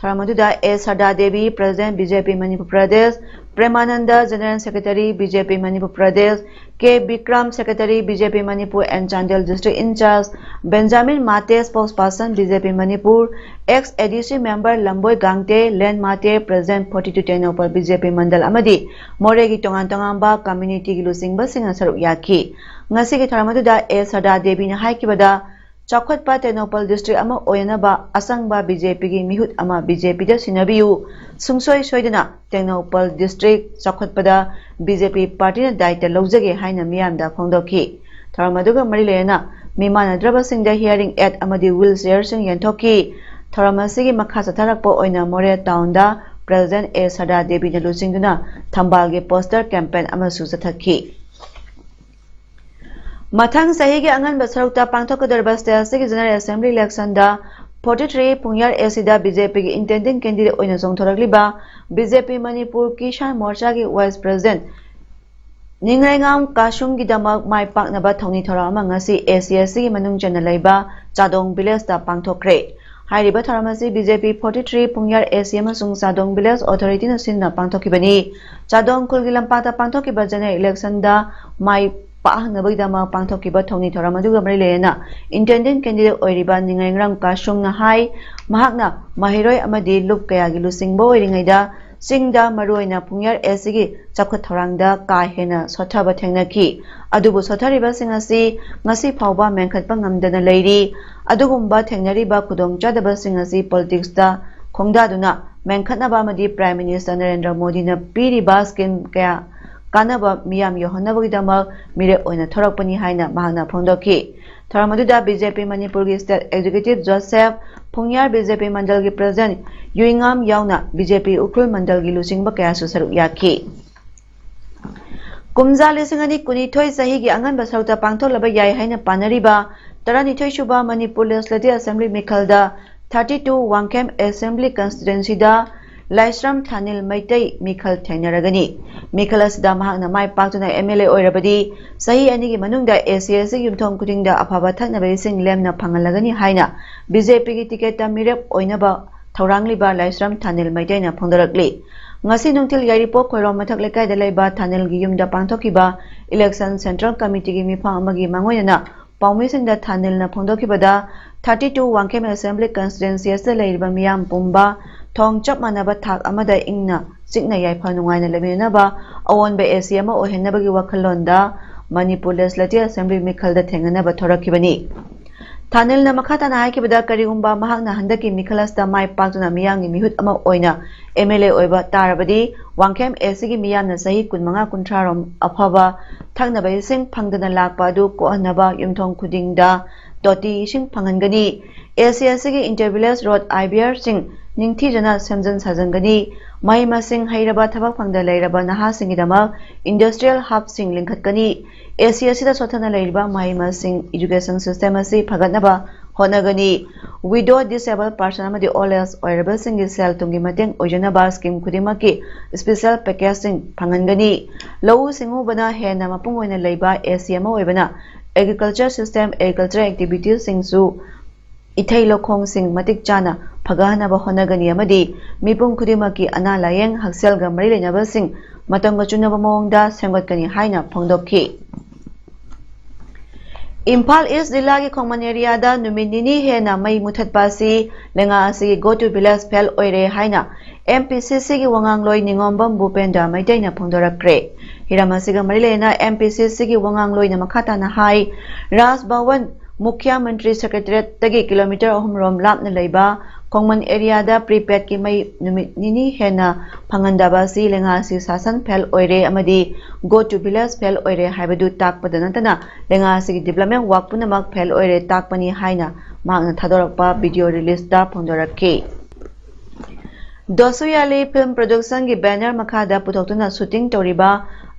ꯊꯧꯔꯝ ꯑꯗꯨꯗ ꯑꯦ ꯁꯔꯗꯥ Devi, President, B J P Manipur Pradesh, Premananda, General Secretary, B J P Manipur Pradesh, K Bikram, Secretary, B J P Manipur and Chandel District Incharge, Benjamin Mate, Spokesperson, B J P Manipur, ex A D C member Lamboi Gangte, Len Mate, President, forty-two Tengnoupal B J P Mandal ꯑꯃꯗꯤ ꯃꯣꯔꯦꯒꯤ ꯇꯣꯉꯥꯟ ꯇꯣꯉꯥꯟꯕ communityꯒꯤ ꯂꯨꯆꯤꯡꯕꯁꯤꯡꯅ ꯁꯔꯨꯛ ꯌꯥꯈꯤ꯫ ꯉꯁꯤꯒꯤ ꯊꯧꯔꯝ ꯑꯗꯨꯗ ꯑꯦ ꯁꯔꯗꯥ ꯗꯦꯕꯤꯅ ꯍꯥꯏꯈꯤꯕꯗ, ꯆꯥꯎꯈꯠꯄ ꯇꯦꯡꯅꯧꯄꯜ district ꯑꯃ ꯑꯣꯏꯅꯅꯕ ꯑꯁꯪꯕ BJPꯒꯤ ꯃꯤꯍꯨꯠ ꯑꯃ BJPꯗ ꯁꯤꯟꯅꯕꯤꯌꯨ꯫ ꯁꯨꯡꯁꯣꯏ ꯁꯣꯏꯗꯅ ꯇꯦꯡꯅꯧꯄꯜ district ꯆꯥꯎꯈꯠꯄꯗ BJP partyꯅ ꯗꯥꯏꯇ ꯂꯧꯖꯒꯦ ꯍꯥꯏꯅ ꯃꯤꯌꯥꯝꯗ ꯐꯣꯡꯗꯣꯛꯈꯤ꯫ ꯊꯧꯔꯝ ꯑꯗꯨꯒ ꯃꯔꯤ ꯂꯩꯅꯅ ꯃꯤꯃꯥꯟꯅꯗ꯭ꯔꯕꯁꯤꯡꯗ hearing aid ꯑꯃꯗꯤ wheelchairꯁꯤꯡ ꯌꯦꯟꯊꯣꯛꯈꯤ꯫ ꯊꯧꯔꯝ ꯑꯁꯤꯒꯤ ꯃꯈꯥ ꯆꯠꯊꯔꯛꯄ ꯑꯣꯏꯅ ꯃꯣꯔꯦ townꯗ President ꯑꯦ ꯁꯔꯗꯥ ꯗꯦꯕꯤꯅ ꯂꯨꯆꯤꯡꯗꯨꯅ ꯊꯝꯕꯥꯜꯒꯤ poster campaign ꯑꯃꯁꯨ ꯆꯠꯊꯈꯤ꯫ ꯃꯊꯪ ꯆꯍꯤꯒꯤ ꯑꯉꯟꯕ ꯁꯔꯨꯛꯇ ꯄꯥꯡꯊꯣꯛꯀꯗꯧꯔꯤꯕ state ꯑꯁꯤꯒꯤ General Assembly electionꯗ forty-three ꯄꯨꯡꯌꯥꯔ ACꯗ BJPꯒꯤ intending candidate ꯑꯣꯏꯅ ꯆꯣꯡꯊꯣꯔꯛꯂꯤꯕ BJP Manipur Kisan ꯃꯣꯔꯆꯥꯒꯤ Vice President ꯅꯤꯡꯉꯥꯏꯉꯥꯝ ꯀꯥꯁꯨꯝꯒꯤꯗꯃꯛ ꯃꯥꯏ ꯄꯥꯛꯅꯕ ꯊꯧꯅꯤ ꯊꯧꯔꯥꯡ ꯑꯃ ꯉꯁꯤ ACSCꯒꯤ ꯃꯅꯨꯡ ꯆꯟꯅ ꯂꯩꯕ ꯆꯥꯗꯣꯡ villageꯇ ꯄꯥꯡꯊꯣꯛꯈ꯭ꯔꯦ꯫ ꯍꯥꯏꯔꯤꯕ ꯊꯧꯔꯝ ꯑꯁꯤ BJP forty-three ꯄꯨꯡꯌꯥꯔ AC ꯑꯃꯁꯨꯡ ꯆꯥꯗꯣꯡ village authorityꯅ ꯁꯤꯟꯗꯨꯅ ꯄꯥꯡꯊꯣꯛꯈꯤꯕꯅꯤ꯫ ꯆꯥꯗꯣꯡ ꯈꯨꯜꯒꯤ ꯂꯝꯄꯥꯛꯇ ꯄꯥꯡꯊꯣꯛꯈꯤꯕ General electionꯗ ꯃꯥꯏ ꯄꯥꯛꯍꯟꯅꯕꯒꯤꯗꯃꯛ ꯄꯥꯡꯊꯣꯛꯈꯤꯕ ꯊꯧꯅꯤ ꯊꯧꯔꯝ ꯑꯗꯨꯒ ꯃꯔꯤ ꯂꯩꯅꯅ intending candidate ꯑꯣꯏꯔꯤꯕ ꯅꯤꯡꯉꯥꯏꯉꯥꯝ ꯀꯥꯁꯨꯝꯅ ꯍꯥꯏ, ꯃꯍꯥꯛꯅ ꯃꯍꯩꯔꯣꯏ ꯑꯃꯗꯤ ꯂꯨꯞ ꯀꯌꯥꯒꯤ ꯂꯨꯆꯤꯡꯕ ꯑꯣꯏꯔꯤꯉꯩꯗ ꯆꯤꯡꯗ, ꯃꯔꯨꯑꯣꯏꯅ ꯄꯨꯡꯌꯥꯔ ACꯒꯤ ꯆꯥꯎꯈꯠ ꯊꯧꯔꯥꯡꯗ ꯀꯥ ꯍꯦꯟꯅ ꯁꯣꯠꯊꯕ ꯊꯦꯡꯅꯈꯤ꯫ ꯑꯗꯨꯕꯨ ꯁꯣꯠꯊꯔꯤꯕꯁꯤꯡ ꯑꯁꯤ ꯉꯁꯤ ꯐꯥꯎꯕ ꯃꯦꯟꯈꯠꯄ ꯉꯝꯗꯅ ꯂꯩꯔꯤ꯫ ꯑꯗꯨꯒꯨꯝꯕ ꯊꯦꯡꯅꯔꯤꯕ ꯈꯨꯗꯣꯡꯆꯥꯗꯕꯁꯤꯡ ꯑꯁꯤ politicsꯇ ꯈꯣꯡꯗꯥꯗꯨꯅ ꯃꯦꯟꯈꯠꯅꯕ ꯑꯃꯗꯤ Prime Minister ꯅꯔꯦꯟꯗ꯭ꯔ ꯃꯣꯗꯤꯅ ꯄꯤꯔꯤꯕ scheme ꯀꯌꯥ ꯀꯥꯟꯅꯕ ꯃꯤꯌꯥꯝ ꯌꯧꯍꯟꯅꯕꯒꯤꯗꯃꯛ ꯃꯤꯔꯦꯞ ꯑꯣꯏꯅ ꯊꯣꯔꯛꯄꯅꯤ ꯍꯥꯏꯅ ꯃꯍꯥꯛꯅ ꯐꯣꯡꯗꯣꯛꯈꯤ꯫ ꯊꯧꯔꯝ ꯑꯗꯨꯗ BJP ꯃꯅꯤꯄꯨꯔꯒꯤ state executive Joseph, Pungyar BJP ꯃꯟꯗꯜꯒꯤ president ꯌꯨꯏꯉꯥꯝ ꯌꯥꯎꯅ BJP ꯎꯈ꯭ꯔꯨꯜ ꯃꯟꯗꯜꯒꯤ ꯂꯨꯆꯤꯡꯕ ꯀꯌꯥꯁꯨ ꯁꯔꯨꯛ ꯌꯥꯈꯤ꯫ ꯀꯨꯝꯖꯥ ꯂꯤꯁꯤꯡ ꯑꯅꯤ ꯀꯨꯟꯅꯤꯊꯣꯏ ꯆꯍꯤꯒꯤ ꯑꯉꯟꯕ ꯁꯔꯨꯛꯇ ꯄꯥꯡꯊꯣꯛꯂꯕ ꯌꯥꯏ ꯍꯥꯏꯅ ꯄꯥꯅꯔꯤꯕ ꯇꯔꯥꯅꯤꯊꯣꯏ ꯁꯨꯕ Manipur Legislative Assembly ꯃꯤꯈꯜꯗ thirty-two Wangkhem Assembly Constituencyꯗ ꯂꯥꯏꯁ꯭ꯔꯝ ꯊꯥꯅꯤꯜ ꯃꯩꯇꯩ ꯃꯤꯈꯜ ꯊꯦꯡꯅꯔꯒꯅꯤ꯫ ꯃꯤꯈꯜ ꯑꯁꯤꯗ ꯃꯍꯥꯛꯅ ꯃꯥꯏ ꯄꯥꯛꯇꯨꯅ MLA ꯑꯣꯏꯔꯕꯗꯤ ꯆꯍꯤ ꯑꯅꯤꯒꯤ ꯃꯅꯨꯡꯗ ACSC ꯌꯨꯝꯊꯣꯡ ꯈꯨꯗꯤꯡꯗ ꯑꯐꯕ ꯊꯛꯅꯕ ꯏꯁꯤꯡ ꯂꯦꯝꯅ ꯐꯪꯍꯜꯂꯒꯅꯤ ꯍꯥꯏꯅ BJPꯒꯤ ticketꯇ ꯃꯤꯔꯦꯞ ꯑꯣꯏꯅꯕ ꯊꯧꯔꯥꯡꯂꯤꯕ ꯂꯥꯏꯁ꯭ꯔꯝ ꯊꯥꯅꯤꯜ ꯃꯩꯇꯩꯅ ꯐꯣꯡꯗꯣꯔꯛꯂꯤ꯫ ꯉꯁꯤ ꯅꯨꯡꯊꯤꯜ ꯌꯥꯏꯔꯤꯄꯣꯛ ꯈꯣꯏꯔꯣꯝ ꯃꯊꯛ ꯂꯩꯀꯥꯏꯗ ꯂꯩꯕ ꯊꯥꯅꯤꯜꯒꯤ ꯌꯨꯝꯗ ꯄꯥꯡꯊꯣꯛꯈꯤꯕ Election Central Committeeꯒꯤ ꯃꯤꯐꯝ ꯑꯃꯒꯤ ꯃꯥꯡꯑꯣꯏꯅꯅ ꯄꯥꯎꯃꯤꯁꯤꯡꯗ ꯊꯥꯅꯤꯜꯅ ꯐꯣꯡꯗꯣꯛꯈꯤꯕꯗ, thirty two Wangkhem Assembly Constituency ꯑꯁꯤꯗ ꯂꯩꯔꯤꯕ ꯃꯤꯌꯥꯝ ꯄꯨꯝꯕ ꯊꯣꯡ ꯆꯞ ꯃꯥꯟꯅꯕ ꯊꯥꯛ ꯑꯃꯗ ꯏꯪꯅ ꯆꯤꯛꯅ ꯌꯥꯏꯐ ꯅꯨꯡꯉꯥꯏꯅ ꯂꯩꯃꯤꯟꯅꯅꯕ ꯑꯑꯣꯟꯕ ꯑꯦꯁꯤ ꯑꯃ ꯑꯣꯏꯍꯟꯅꯕꯒꯤ ꯋꯥꯈꯜꯂꯣꯟꯗ ꯃꯅꯤꯄꯨꯔ Legislative Assembly ꯃꯤꯈꯜꯗ ꯊꯦꯡꯅꯅꯕ ꯊꯣꯔꯛꯈꯤꯕꯅꯤ꯫ ꯊꯥꯅꯤꯜꯅ ꯃꯈꯥ ꯇꯥꯅ ꯍꯥꯏꯈꯤꯕꯗ, ꯀꯔꯤꯒꯨꯝꯕ ꯃꯍꯥꯛꯅ ꯍꯟꯗꯛꯀꯤ ꯃꯤꯈꯜ ꯑꯁꯤꯗ ꯃꯥꯏ ꯄꯥꯛꯇꯨꯅ ꯃꯤꯌꯥꯝꯒꯤ ꯃꯤꯍꯨꯠ ꯑꯃ ꯑꯣꯏꯅ MLA ꯑꯣꯏꯕ ꯇꯥꯔꯕꯗꯤ, ꯋꯥꯡꯈꯦꯝ ꯑꯦꯁꯤꯒꯤ ꯃꯤꯌꯥꯝꯅ ꯆꯍꯤ ꯀꯨꯟꯃꯉꯥ ꯀꯨꯟꯊ꯭ꯔꯥ ꯔꯣꯝ ꯑꯐꯕ ꯊꯛꯅꯕ ꯏꯁꯤꯡ ꯐꯪꯗꯅ ꯂꯥꯛꯄ ꯑꯗꯨ ꯀꯣꯛꯍꯟꯅꯕ ꯌꯨꯝꯊꯣꯡ ꯈꯨꯗꯤꯡꯗ ꯇꯣꯇꯤ ꯏꯁꯤꯡ ꯐꯪꯍꯟꯒꯅꯤ꯫ ꯑꯦꯁꯤ ꯑꯁꯤꯒꯤ inter-village road, IVRꯁꯤꯡ ꯅꯤꯡꯊꯤꯖꯅ ꯁꯦꯝꯖꯤꯟ ꯁꯥꯖꯤꯟꯒꯅꯤ꯫ ꯃꯍꯩ ꯃꯁꯤꯡ ꯍꯩꯔꯕ ꯊꯕꯛ ꯐꯪꯗ ꯂꯩꯔꯕ ꯅꯍꯥꯁꯤꯡꯒꯤꯗꯃꯛ industrial hubꯁꯤꯡ ꯂꯤꯡꯈꯠꯀꯅꯤ꯫ ꯑꯦꯁꯤ ꯑꯁꯤꯗ ꯁꯣꯠꯊꯅ ꯂꯩꯔꯤꯕ ꯃꯍꯩ ꯃꯁꯤꯡ education system ꯑꯁꯤ ꯐꯒꯠꯅꯕ ꯍꯣꯠꯅꯒꯅꯤ꯫ Widow, disabled person ꯑꯃꯗꯤ old age ꯑꯣꯏꯔꯕꯁꯤꯡꯒꯤ ꯁꯦꯜ ꯊꯨꯝꯒꯤ ꯃꯇꯦꯡ ꯑꯣꯏꯖꯅꯕ scheme ꯈꯨꯗꯤꯡꯃꯛꯀꯤ special packageꯁꯤꯡ ꯐꯪꯍꯟꯒꯅꯤ꯫ ꯂꯧꯎ ꯁꯤꯡꯎꯕꯅ ꯍꯦꯟꯅ ꯃꯄꯨꯡ ꯑꯣꯏꯅ ꯂꯩꯕ ꯑꯦꯁꯤ ꯑꯃ ꯑꯣꯏꯕꯅ agriculture system, agriculture activitiesꯁꯤꯡꯁꯨ ꯏꯊꯩ ꯂꯧꯈꯣꯡꯁꯤꯡ ꯃꯇꯤꯛ ꯆꯥꯅ ꯐꯒꯠꯍꯟꯅꯕ ꯍꯣꯠꯅꯒꯅꯤ ꯑꯃꯗꯤ ꯃꯤꯄꯨꯝ ꯈꯨꯗꯤꯡꯃꯛꯀꯤ ꯑꯅꯥ ꯂꯥꯌꯦꯡ, ꯍꯛꯁꯦꯜꯒ ꯃꯔꯤ ꯂꯩꯅꯕꯁꯤꯡ ꯃꯇꯝꯒ ꯆꯨꯅꯕ ꯃꯑꯣꯡꯗ ꯁꯦꯝꯒꯠꯀꯅꯤ ꯍꯥꯏꯅ ꯐꯣꯡꯗꯣꯛꯈꯤ꯫ ꯏꯝꯐꯥꯜ ꯏꯁ ꯖꯤꯂꯥꯒꯤ ꯈꯣꯡꯃꯟ ꯑꯦꯔꯤꯌꯥꯗ ꯅꯨꯃꯤꯠ ꯅꯤꯅꯤ ꯍꯦꯟꯅ ꯃꯩ ꯃꯨꯊꯠꯄ ꯑꯁꯤ ꯂꯩꯉꯥꯛ ꯑꯁꯤꯒꯤ Go to Village ꯐꯦꯜ ꯑꯣꯏꯔꯦ ꯍꯥꯏꯅ MPCCꯒꯤ ꯋꯥꯉꯥꯡꯂꯣꯏ ꯅꯤꯉꯣꯝꯕꯝ ꯚꯨꯄꯦꯟꯗ꯭ꯔ ꯃꯩꯇꯩꯅ ꯐꯣꯡꯗꯣꯔꯛꯈ꯭ꯔꯦ꯫ ꯍꯤꯔꯝ ꯑꯁꯤꯒ ꯃꯔꯤ ꯂꯩꯅꯅ MPCCꯒꯤ ꯋꯥꯉꯥꯡꯂꯣꯏꯅ ꯃꯈꯥ ꯇꯥꯅ ꯍꯥꯏ, ꯔꯥꯖ ꯚꯋꯟ, ꯃꯨꯈ꯭ꯌ ꯃꯟꯇ꯭ꯔꯤ ꯁꯦꯀ꯭ꯔꯦꯇꯔꯤꯌꯦꯠꯇꯒꯤ ꯀꯤꯂꯣꯃꯤꯇꯔ ꯑꯍꯨꯝ ꯔꯣꯝ ꯂꯥꯞꯅ ꯂꯩꯕ ꯈꯣꯡꯃꯟ ꯑꯦꯔꯤꯌꯥꯗ prepaidꯀꯤ ꯃꯩ ꯅꯨꯃꯤꯠ ꯅꯤꯅꯤ ꯍꯦꯟꯅ ꯐꯪꯍꯟꯗꯕ ꯑꯁꯤ ꯂꯩꯉꯥꯛ ꯑꯁꯤ ꯁꯥꯁꯟ ꯐꯦꯜ ꯑꯣꯏꯔꯦ ꯑꯃꯗꯤ Go to Village ꯐꯦꯜ ꯑꯣꯏꯔꯦ ꯍꯥꯏꯕꯗꯨ ꯇꯥꯛꯄꯗ ꯅꯠꯇꯅ ꯂꯩꯉꯥꯛ ꯑꯁꯤꯒꯤ development work ꯄꯨꯝꯅꯃꯛ ꯐꯦꯜ ꯑꯣꯏꯔꯦ ꯇꯥꯛꯄꯅꯤ ꯍꯥꯏꯅ ꯃꯍꯥꯛꯅ ꯊꯥꯗꯣꯔꯛꯄ video releaseꯇ ꯐꯣꯡꯗꯣꯔꯛꯈꯤ꯫ ꯗꯣꯁꯨꯌꯥꯂꯤ film productionꯒꯤ banner ꯃꯈꯥꯗ ꯄꯨꯊꯣꯛꯇꯨꯅ shooting ꯇꯧꯔꯤꯕ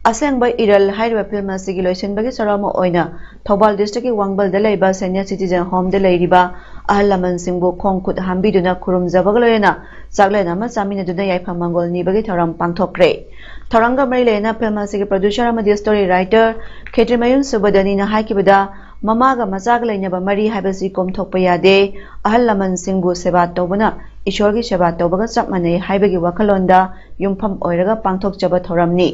ꯑꯁꯦꯡꯕ ꯏꯔꯜ ꯍꯥꯏꯔꯤꯕ film ꯑꯁꯤꯒꯤ ꯂꯣꯏꯁꯤꯟꯕꯒꯤ ꯁꯔꯨꯛ ꯑꯃ ꯑꯣꯏꯅ ꯊꯧꯕꯥꯜ districtꯀꯤ ꯋꯥꯡꯕꯜꯗ ꯂꯩꯕ senior citizen homeꯗ ꯂꯩꯔꯤꯕ ꯑꯍꯜ ꯂꯃꯟꯁꯤꯡꯕꯨ ꯈꯣꯡ ꯈꯨꯠ ꯍꯥꯝꯕꯤꯗꯨꯅ ꯈꯨꯔꯨꯝꯖꯕꯒ ꯂꯣꯏꯅꯅ ꯆꯥꯛꯂꯦꯟ ꯑꯃ ꯆꯥꯃꯤꯟꯅꯗꯨꯅ ꯌꯥꯏꯐ ꯃꯪꯒꯣꯜ ꯅꯤꯕꯒꯤ ꯊꯧꯔꯝ ꯄꯥꯡꯊꯣꯛꯈ꯭ꯔꯦ꯫ ꯊꯧꯔꯝꯒ ꯃꯔꯤ ꯂꯩꯅꯅ film ꯑꯁꯤꯒꯤ producer ꯑꯃꯗꯤ story writer ꯈꯦꯇ꯭ꯔꯤꯃꯌꯨꯝ ꯁꯨꯕꯗꯅꯤꯅ ꯍꯥꯏꯈꯤꯕꯗ, ꯃꯃꯥꯒ ꯃꯆꯥꯒ ꯂꯩꯅꯕ ꯃꯔꯤ ꯍꯥꯏꯕꯁꯤ ꯀꯣꯝꯊꯣꯛꯄ ꯌꯥꯗꯦ꯫ ꯑꯍꯜ ꯂꯃꯟꯁꯤꯡꯕꯨ ꯁꯦꯕꯥ ꯇꯧꯕꯅ ꯏꯁꯣꯔꯒꯤ ꯁꯦꯕꯥ ꯇꯧꯕꯒ ꯆꯞ ꯃꯥꯟꯅꯩ ꯍꯥꯏꯕꯒꯤ ꯋꯥꯈꯜꯂꯣꯟꯗ ꯌꯨꯝꯐꯝ ꯑꯣꯏꯔꯒ ꯄꯥꯡꯊꯣꯛꯆꯕ ꯊꯧꯔꯝꯅꯤ꯫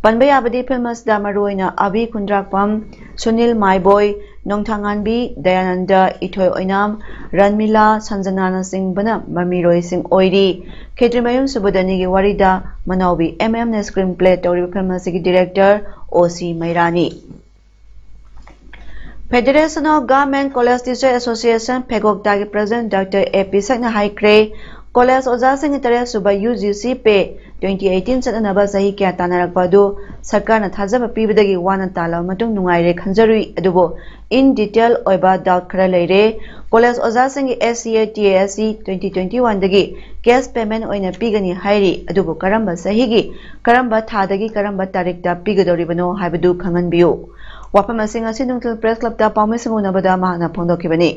ꯄꯟꯕ ꯌꯥꯕꯗꯤ ꯐꯤꯜꯝ ꯑꯁꯤꯗ ꯃꯔꯨꯑꯣꯏꯅ ꯑꯕꯤ ꯈꯨꯟꯗ꯭ꯔꯥꯛꯄꯝ, ꯁꯨꯅꯤꯜ ꯃꯥꯏꯕꯣꯏ, ꯅꯣꯡꯊꯥꯉꯥꯟꯕꯤ, ꯗꯌꯥꯅꯟꯗ, ꯏꯊꯣꯏ ꯑꯣꯏꯅꯥꯝ, ꯔꯟꯃꯤꯂꯥ, ꯁꯟꯖꯅꯥꯅꯆꯤꯡꯕꯅ ꯃꯃꯤꯔꯣꯏꯁꯤꯡ ꯑꯣꯏꯔꯤ꯫ ꯈꯦꯇ꯭ꯔꯤꯃꯌꯨꯝ ꯁꯨꯕꯗꯅꯤꯒꯤ ꯋꯥꯔꯤꯗ ꯃꯅꯥꯎꯕꯤ ꯑꯦꯝ ꯑꯦꯝꯅ screenplay ꯇꯧꯔꯤꯕ ꯐꯤꯜꯝ ꯑꯁꯤꯒꯤ director ꯑꯣ ꯁꯤ ꯃꯩꯔꯥꯅꯤ꯫ Federation of Government College Teacher Association ꯐꯦꯒꯣꯛꯇꯥꯒꯤ president Doctor ꯑꯦ ꯄꯤ ꯁꯛꯅ ꯍꯥꯏꯈ꯭ꯔꯦ, ꯀꯣꯂꯦꯖ ꯑꯣꯖꯥꯁꯤꯡꯒꯤ ꯇꯔꯦꯠ ꯁꯨꯕ U G C pay twenty eighteen ꯆꯠꯅꯅꯕ ꯆꯍꯤ ꯀꯌꯥ ꯇꯥꯟꯅꯔꯛꯄ ꯑꯗꯨ ꯁꯔꯀꯥꯔꯅ ꯊꯥꯖꯕ ꯄꯤꯕꯗꯒꯤ ꯋꯥꯅ ꯇꯥꯜꯂꯕ ꯃꯇꯨꯡ ꯅꯨꯡꯉꯥꯏꯔꯦ ꯈꯟꯖꯔꯨꯏ, ꯑꯗꯨꯕꯨ in detail ꯑꯣꯏꯕ doubt ꯈꯔ ꯂꯩꯔꯦ꯫ ꯀꯣꯂꯦꯖ ꯑꯣꯖꯥꯁꯤꯡꯒꯤ S C A T A S C twenty twenty one ꯗꯒꯤ cash payment ꯑꯣꯏꯅ ꯄꯤꯒꯅꯤ ꯍꯥꯏꯔꯤ, ꯑꯗꯨꯕꯨ ꯀꯔꯝꯕ ꯆꯍꯤꯒꯤ, ꯀꯔꯝꯕ ꯊꯥꯗꯒꯤ, ꯀꯔꯝꯕ ꯇꯥꯔꯤꯛꯇ ꯄꯤꯒꯗꯧꯔꯤꯕꯅꯣ ꯍꯥꯏꯕꯗꯨ ꯈꯪꯍꯟꯕꯤꯌꯨ꯫ ꯋꯥꯐꯝ ꯑꯁꯤꯡ ꯑꯁꯤ ꯅꯨꯡꯊꯤꯜ press club ꯇ ꯄꯥꯎꯃꯤꯁꯤꯡ ꯎꯅꯕꯗ ꯃꯍꯥꯛꯅ ꯐꯣꯡꯗꯣꯛꯈꯤꯕꯅꯤ꯫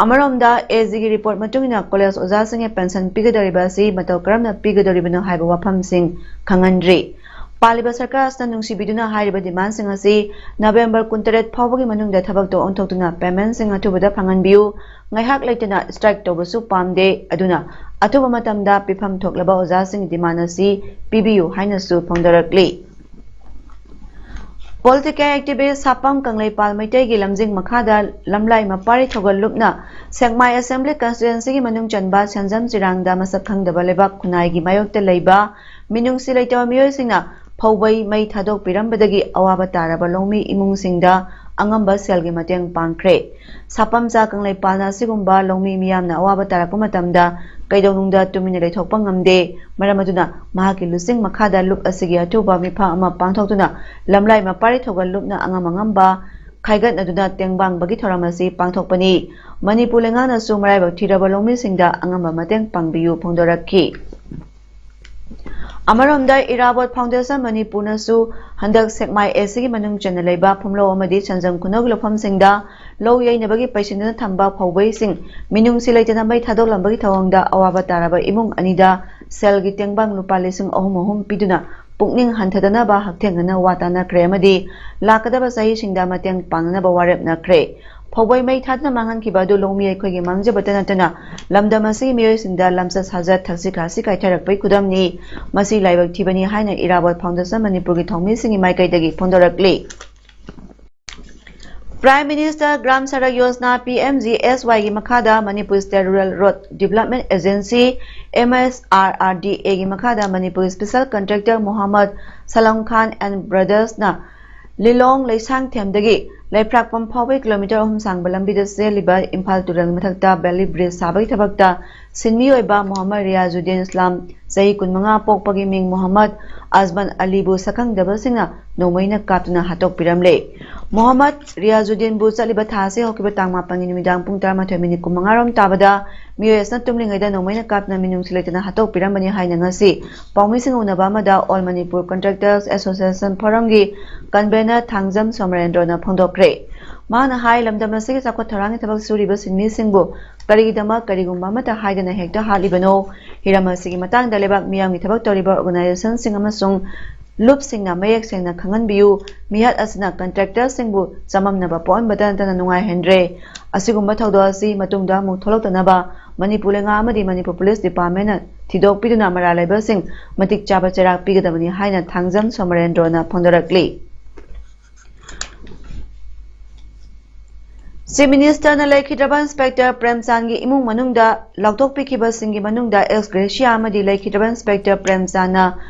ꯑꯃꯔꯣꯝꯗ, ꯑꯦ ꯖꯤꯒꯤ report ꯃꯇꯨꯡ ꯏꯟꯅ ꯀꯣꯂꯦꯖ ꯑꯣꯖꯥꯁꯤꯡꯒꯤ pension ꯄꯤꯒꯗꯧꯔꯤꯕ ꯑꯁꯤ ꯃꯇꯧ ꯀꯔꯝꯅ ꯄꯤꯒꯗꯧꯔꯤꯕꯅꯣ ꯍꯥꯏꯕ ꯋꯥꯐꯝꯁꯤꯡ ꯈꯪꯍꯟꯗ꯭ꯔꯤ꯫ ꯄꯥꯜꯂꯤꯕ ꯁꯔꯀꯥꯔ ꯑꯁꯤꯅ ꯅꯨꯡꯁꯤꯕꯤꯗꯨꯅ ꯍꯥꯏꯔꯤꯕ demand ꯁꯤꯡ ꯑꯁꯤ November ꯀꯨꯟꯇꯔꯦꯠ ꯐꯥꯎꯕꯒꯤ ꯃꯅꯨꯡꯗ ꯊꯕꯛꯇ ꯑꯣꯟꯊꯣꯛꯇꯨꯅ payment ꯁꯤꯡ ꯑꯊꯨꯕꯗ ꯐꯪꯍꯟꯕꯤꯌꯨ꯫ ꯉꯥꯏꯍꯥꯛ ꯂꯩꯇꯅ strike ꯇꯧꯕꯁꯨ ꯄꯥꯝꯗꯦ, ꯑꯗꯨꯅ ꯑꯊꯨꯕ ꯃꯇꯝꯗ ꯄꯤꯐꯝ ꯊꯣꯛꯂꯕ ꯑꯣꯖꯥꯁꯤꯡꯒꯤ demand ꯑꯁꯤ ꯄꯤꯕꯤꯌꯨ ꯍꯥꯏꯅꯁꯨ ꯐꯣꯡꯗꯣꯔꯛꯂꯤ꯫ Political activist ꯁꯥꯄꯝ ꯀꯪꯂꯩꯄꯥꯜ ꯃꯩꯇꯩꯒꯤ ꯂꯝꯖꯤꯡ ꯃꯈꯥꯗ ꯂꯝꯂꯥꯏ ꯃꯄꯥꯔꯤ ꯊꯧꯒꯜ ꯂꯨꯞꯅ ꯁꯦꯛꯃꯥꯏ Assembly Constituency ꯒꯤ ꯃꯅꯨꯡ ꯆꯟꯕ ꯁꯦꯟꯖꯝ ꯆꯤꯔꯥꯡꯗ ꯃꯁꯛ ꯈꯪꯗꯕ ꯂꯩꯕꯥꯛ ꯈꯨꯟꯅꯥꯏꯒꯤ ꯃꯥꯌꯣꯛꯇ ꯂꯩꯕ ꯃꯤꯅꯨꯡꯁꯤ ꯂꯩꯇꯕ ꯃꯤꯑꯣꯏꯁꯤꯡꯅ ꯐꯧꯕꯩ ꯃꯩ ꯊꯥꯗꯣꯛꯄꯤꯔꯝꯕꯗꯒꯤ ꯑꯋꯥꯕ ꯇꯥꯔꯕ ꯂꯧꯃꯤ ꯏꯃꯨꯡꯁꯤꯡꯗ ꯑꯉꯝꯕ ꯁꯦꯜꯒꯤ ꯃꯇꯦꯡ ꯄꯥꯡꯈ꯭ꯔꯦ꯫ ꯁꯥꯄꯝꯆꯥ ꯀꯪꯂꯩꯄꯥꯜꯅ ꯑꯁꯤꯒꯨꯝꯕ ꯂꯧꯃꯤ ꯃꯤꯌꯥꯝꯅ ꯑꯋꯥꯕ ꯇꯥꯔꯛꯄ ꯃꯇꯝꯗ ꯀꯩꯗꯧꯅꯨꯡꯗ ꯇꯨꯃꯤꯟꯅ ꯂꯩꯊꯣꯛꯄ ꯉꯝꯗꯦ꯫ ꯃꯔꯝ ꯑꯗꯨꯅ ꯃꯍꯥꯛꯀꯤ ꯂꯨꯆꯤꯡ ꯃꯈꯥꯗ ꯂꯨꯞ ꯑꯁꯤꯒꯤ ꯑꯊꯨꯕ ꯃꯤꯐꯝ ꯑꯃ ꯄꯥꯡꯊꯣꯛꯇꯨꯅ ꯂꯝꯂꯥꯏ ꯃꯄꯥꯔꯤ ꯊꯧꯒꯜ ꯂꯨꯞꯅ ꯑꯉꯝ ꯑꯉꯝꯕ ꯈꯥꯏꯒꯠꯅꯗꯨꯅ ꯇꯦꯡꯕꯥꯡꯕꯒꯤ ꯊꯧꯔꯝ ꯑꯁꯤ ꯄꯥꯡꯊꯣꯛꯄꯅꯤ꯫ ꯃꯅꯤꯄꯨꯔ ꯂꯩꯉꯥꯛꯅꯁꯨ ꯃꯔꯥꯏꯕꯛ ꯊꯤꯔꯕ ꯂꯧꯃꯤꯁꯤꯡꯗ ꯑꯉꯝꯕ ꯃꯇꯦꯡ ꯄꯥꯡꯕꯤꯌꯨ ꯐꯣꯡꯗꯣꯔꯛꯈꯤ꯫ ꯑꯃꯔꯣꯝꯗ ꯏꯔꯥꯕꯣꯠ Foundation ꯃꯅꯤꯄꯨꯔꯅꯁꯨ ꯍꯟꯗꯛ ꯁꯦꯛꯃꯥꯏ A C ꯒꯤ ꯃꯅꯨꯡ ꯆꯟꯅ ꯂꯩꯕ ꯐꯨꯝꯂꯧ ꯑꯃꯗꯤ ꯁꯟꯖꯝ ꯈꯨꯅꯧꯒꯤ ꯂꯧꯐꯝꯁꯤꯡꯗ ꯂꯧ ꯌꯩꯅꯕꯒꯤ ꯄꯩꯁꯤꯟꯗꯨꯅ ꯊꯝꯕ ꯐꯧꯕꯩꯁꯤꯡ ꯃꯤꯅꯨꯡꯁꯤ ꯂꯩꯇꯅ ꯃꯩ ꯊꯥꯗꯣꯛꯂꯝꯕꯒꯤ ꯊꯧꯑꯣꯡꯗ ꯑꯋꯥꯕ ꯇꯥꯔꯕ ꯏꯃꯨꯡ ꯑꯅꯤꯗ ꯁꯦꯜꯒꯤ ꯇꯦꯡꯕꯥꯡ ꯂꯨꯄꯥ ꯂꯤꯁꯤꯡ ꯑꯍꯨꯝ ꯑꯍꯨꯝ ꯄꯤꯗꯨꯅ ꯄꯨꯛꯅꯤꯡ ꯍꯟꯊꯗꯅꯕ ꯍꯛꯊꯦꯡꯅꯅ ꯋꯥ ꯇꯥꯅꯈ꯭ꯔꯦ ꯑꯃꯗꯤ ꯂꯥꯛꯀꯗꯕ ꯆꯍꯤꯁꯤꯡꯗ ꯃꯇꯦꯡ ꯄꯥꯡꯅꯅꯕ ꯋꯥꯔꯦꯞꯅꯈ꯭ꯔꯦ꯫ ꯐꯧꯕꯩ ꯃꯩ ꯊꯥꯗꯨꯅ ꯃꯥꯡꯍꯟꯈꯤꯕ ꯑꯗꯨ ꯂꯧꯃꯤ ꯑꯩꯈꯣꯏꯒꯤ ꯃꯥꯡꯖꯕꯇ ꯅꯠꯇꯅ ꯂꯝꯗꯝ ꯑꯁꯤꯒꯤ ꯃꯤꯑꯣꯏꯁꯤꯡꯗ ꯂꯝꯆꯠ ꯁꯥꯖꯠ, ꯊꯛꯁꯤ ꯈꯥꯁꯤ ꯀꯥꯏꯊꯔꯛꯄꯒꯤ ꯈꯨꯗꯝꯅꯤ꯫ ꯃꯁꯤ ꯂꯥꯏꯕꯛ ꯊꯤꯕꯅꯤ ꯍꯥꯏꯅ ꯏꯔꯥꯕꯣꯠ ꯐꯥꯎꯟꯗꯦꯁꯟ ꯃꯅꯤꯄꯨꯔꯒꯤ ꯊꯧꯃꯤꯁꯤꯡꯒꯤ ꯃꯥꯏꯀꯩꯗꯒꯤ ꯐꯣꯡꯗꯣꯔꯛꯂꯤ꯫ Prime Minister Gram Sadak Yojana, P M G S Y ꯒꯤ ꯃꯈꯥꯗ Manipur State Rural Road Development Agency, M S R R D A ꯒꯤ ꯃꯈꯥꯗ ꯃꯅꯤꯄꯨꯔꯒꯤ special contractor Mohammad ꯁꯂꯝ Khan and brothersꯅ ꯂꯤꯂꯣꯡ ꯂꯩꯁꯥꯡꯊꯦꯝꯗꯒꯤ ꯂꯩꯐ꯭ꯔꯥꯛꯄꯝ ꯐꯥꯎꯕꯒꯤ ꯀꯤꯂꯣꯃꯤꯇꯔ ꯑꯍꯨꯝ ꯁꯥꯡꯕ ꯂꯝꯕꯤꯗ ꯆꯦꯜꯂꯤꯕ ꯏꯝꯐꯥꯜ ꯇꯨꯔꯦꯜꯒꯤ ꯃꯊꯛꯇ valley bridge ꯁꯥꯕꯒꯤ ꯊꯕꯛꯇ ꯁꯤꯟꯃꯤ ꯑꯣꯏꯕ ꯃꯣꯍꯝꯃꯗ ꯔꯤꯌꯥꯖꯨꯗꯤꯟ ꯏꯁꯂꯥꯝ, ꯆꯍꯤ ꯀꯨꯟꯃꯉꯥ, ꯄꯣꯛꯄꯒꯤ ꯃꯤꯡ ꯃꯣꯍꯝꯃꯗ ꯑꯖꯃꯟ ꯑꯂꯤꯕꯨ ꯁꯛꯈꯪꯗꯕꯁꯤꯡꯅ ꯅꯣꯡꯃꯩꯅ ꯀꯥꯞꯇꯨꯅ ꯍꯥꯠꯇꯣꯛꯄꯤꯔꯝꯂꯦ꯫ ꯃꯣꯍꯝꯃꯗ ꯔꯤꯌꯥꯖꯨꯗꯤꯟꯕꯨ ꯆꯠꯂꯤꯕ ꯊꯥ ꯑꯁꯤ ꯍꯧꯈꯤꯕ ꯇꯥꯡ ꯃꯥꯄꯟꯒꯤ ꯅꯨꯃꯤꯗꯥꯡ ꯄꯨꯡ ꯇꯔꯥꯃꯥꯊꯣꯏ ꯃꯤꯅꯤꯠ ꯀꯨꯟꯃꯉꯥ ꯔꯣꯝ ꯇꯥꯕꯗ ꯃꯤꯑꯣꯏ ꯑꯁꯤꯅ ꯇꯨꯝꯂꯤꯉꯩꯗ ꯅꯣꯡꯃꯩꯅ ꯀꯥꯞꯇꯨꯅ ꯃꯤꯅꯨꯡꯁꯤ ꯂꯩꯇꯅ ꯍꯥꯠꯇꯣꯛꯄꯤꯔꯝꯕꯅꯤ ꯍꯥꯏꯅ ꯉꯁꯤ ꯄꯥꯎꯃꯤꯁꯤꯡ ꯎꯅꯕ ꯑꯃꯗ All Manipur Contractors Association Forumꯒꯤ convener Thangjam ꯁꯣꯃꯔꯦꯟꯗ꯭ꯔꯣꯅ ꯐꯣꯡꯗꯣꯛꯈ꯭ꯔꯦ꯫ ꯃꯥꯅ ꯍꯥꯏ, ꯂꯝꯗꯝ ꯑꯁꯤꯒꯤ ꯆꯥꯎꯈꯠ ꯊꯧꯔꯥꯡꯒꯤ ꯊꯕꯛ ꯁꯨꯔꯤꯕ ꯁꯤꯟꯃꯤꯁꯤꯡꯕꯨ ꯀꯔꯤꯒꯤꯗꯃꯛ ꯀꯔꯤꯒꯨꯝꯕ ꯑꯃꯠꯇ ꯍꯥꯏꯗꯅ ꯍꯦꯛꯇ ꯍꯥꯠꯂꯤꯕꯅꯣ? ꯍꯤꯔꯝ ꯑꯁꯤꯒꯤ ꯃꯇꯥꯡꯗ ꯂꯩꯕꯥꯛ ꯃꯤꯌꯥꯝꯒꯤ ꯊꯕꯛ ꯇꯧꯔꯤꯕ organizationꯁꯤꯡ ꯑꯃꯁꯨꯡ ꯂꯨꯞꯁꯤꯡꯅ ꯃꯌꯦꯛ ꯁꯦꯡꯅ ꯈꯪꯍꯟꯕꯤꯌꯨ꯫ ꯃꯤꯍꯥꯠ ꯑꯁꯤꯅ contractorꯁꯤꯡꯕꯨ ꯆꯃꯝꯅꯕ ꯄꯣꯛꯍꯟꯕꯇ ꯅꯠꯇꯅ ꯅꯨꯡꯉꯥꯏꯍꯟꯗ꯭ꯔꯦ꯫ ꯑꯁꯤꯒꯨꯝꯕ ꯊꯧꯗꯣꯛ ꯑꯁꯤ ꯃꯇꯨꯡꯗ ꯑꯃꯨꯛ ꯊꯣꯛꯂꯛꯇꯅꯕ ꯃꯅꯤꯄꯨꯔ ꯂꯩꯉꯥꯛ ꯑꯃꯗꯤ ꯃꯅꯤꯄꯨꯔ Police Departmentꯅ ꯊꯤꯗꯣꯛꯄꯤꯗꯨꯅ ꯃꯔꯥꯜ ꯂꯩꯕꯁꯤꯡ ꯃꯇꯤꯛ ꯆꯥꯕ ꯆꯩꯔꯥꯛ ꯄꯤꯒꯗꯕꯅꯤ ꯍꯥꯏꯅ ꯊꯥꯡꯖꯝ ꯁꯣꯃꯔꯦꯟꯗ꯭ꯔꯣꯅ ꯐꯣꯡꯗꯣꯔꯛꯂꯤ꯫ Chief Ministerꯅ ꯂꯩꯈꯤꯗ꯭ꯔꯕ Inspector ꯄ꯭ꯔꯦꯝꯆꯥꯟꯒꯤ ꯏꯃꯨꯡ ꯃꯅꯨꯡꯗ ꯂꯥꯎꯊꯣꯛꯄꯤꯈꯤꯕꯁꯤꯡꯒꯤ ꯃꯅꯨꯡꯗ ex gratia ꯑꯃꯗꯤ ꯂꯩꯈꯤꯗ꯭ꯔꯕ Inspector ꯄ꯭ꯔꯦꯝꯆꯥꯟꯅ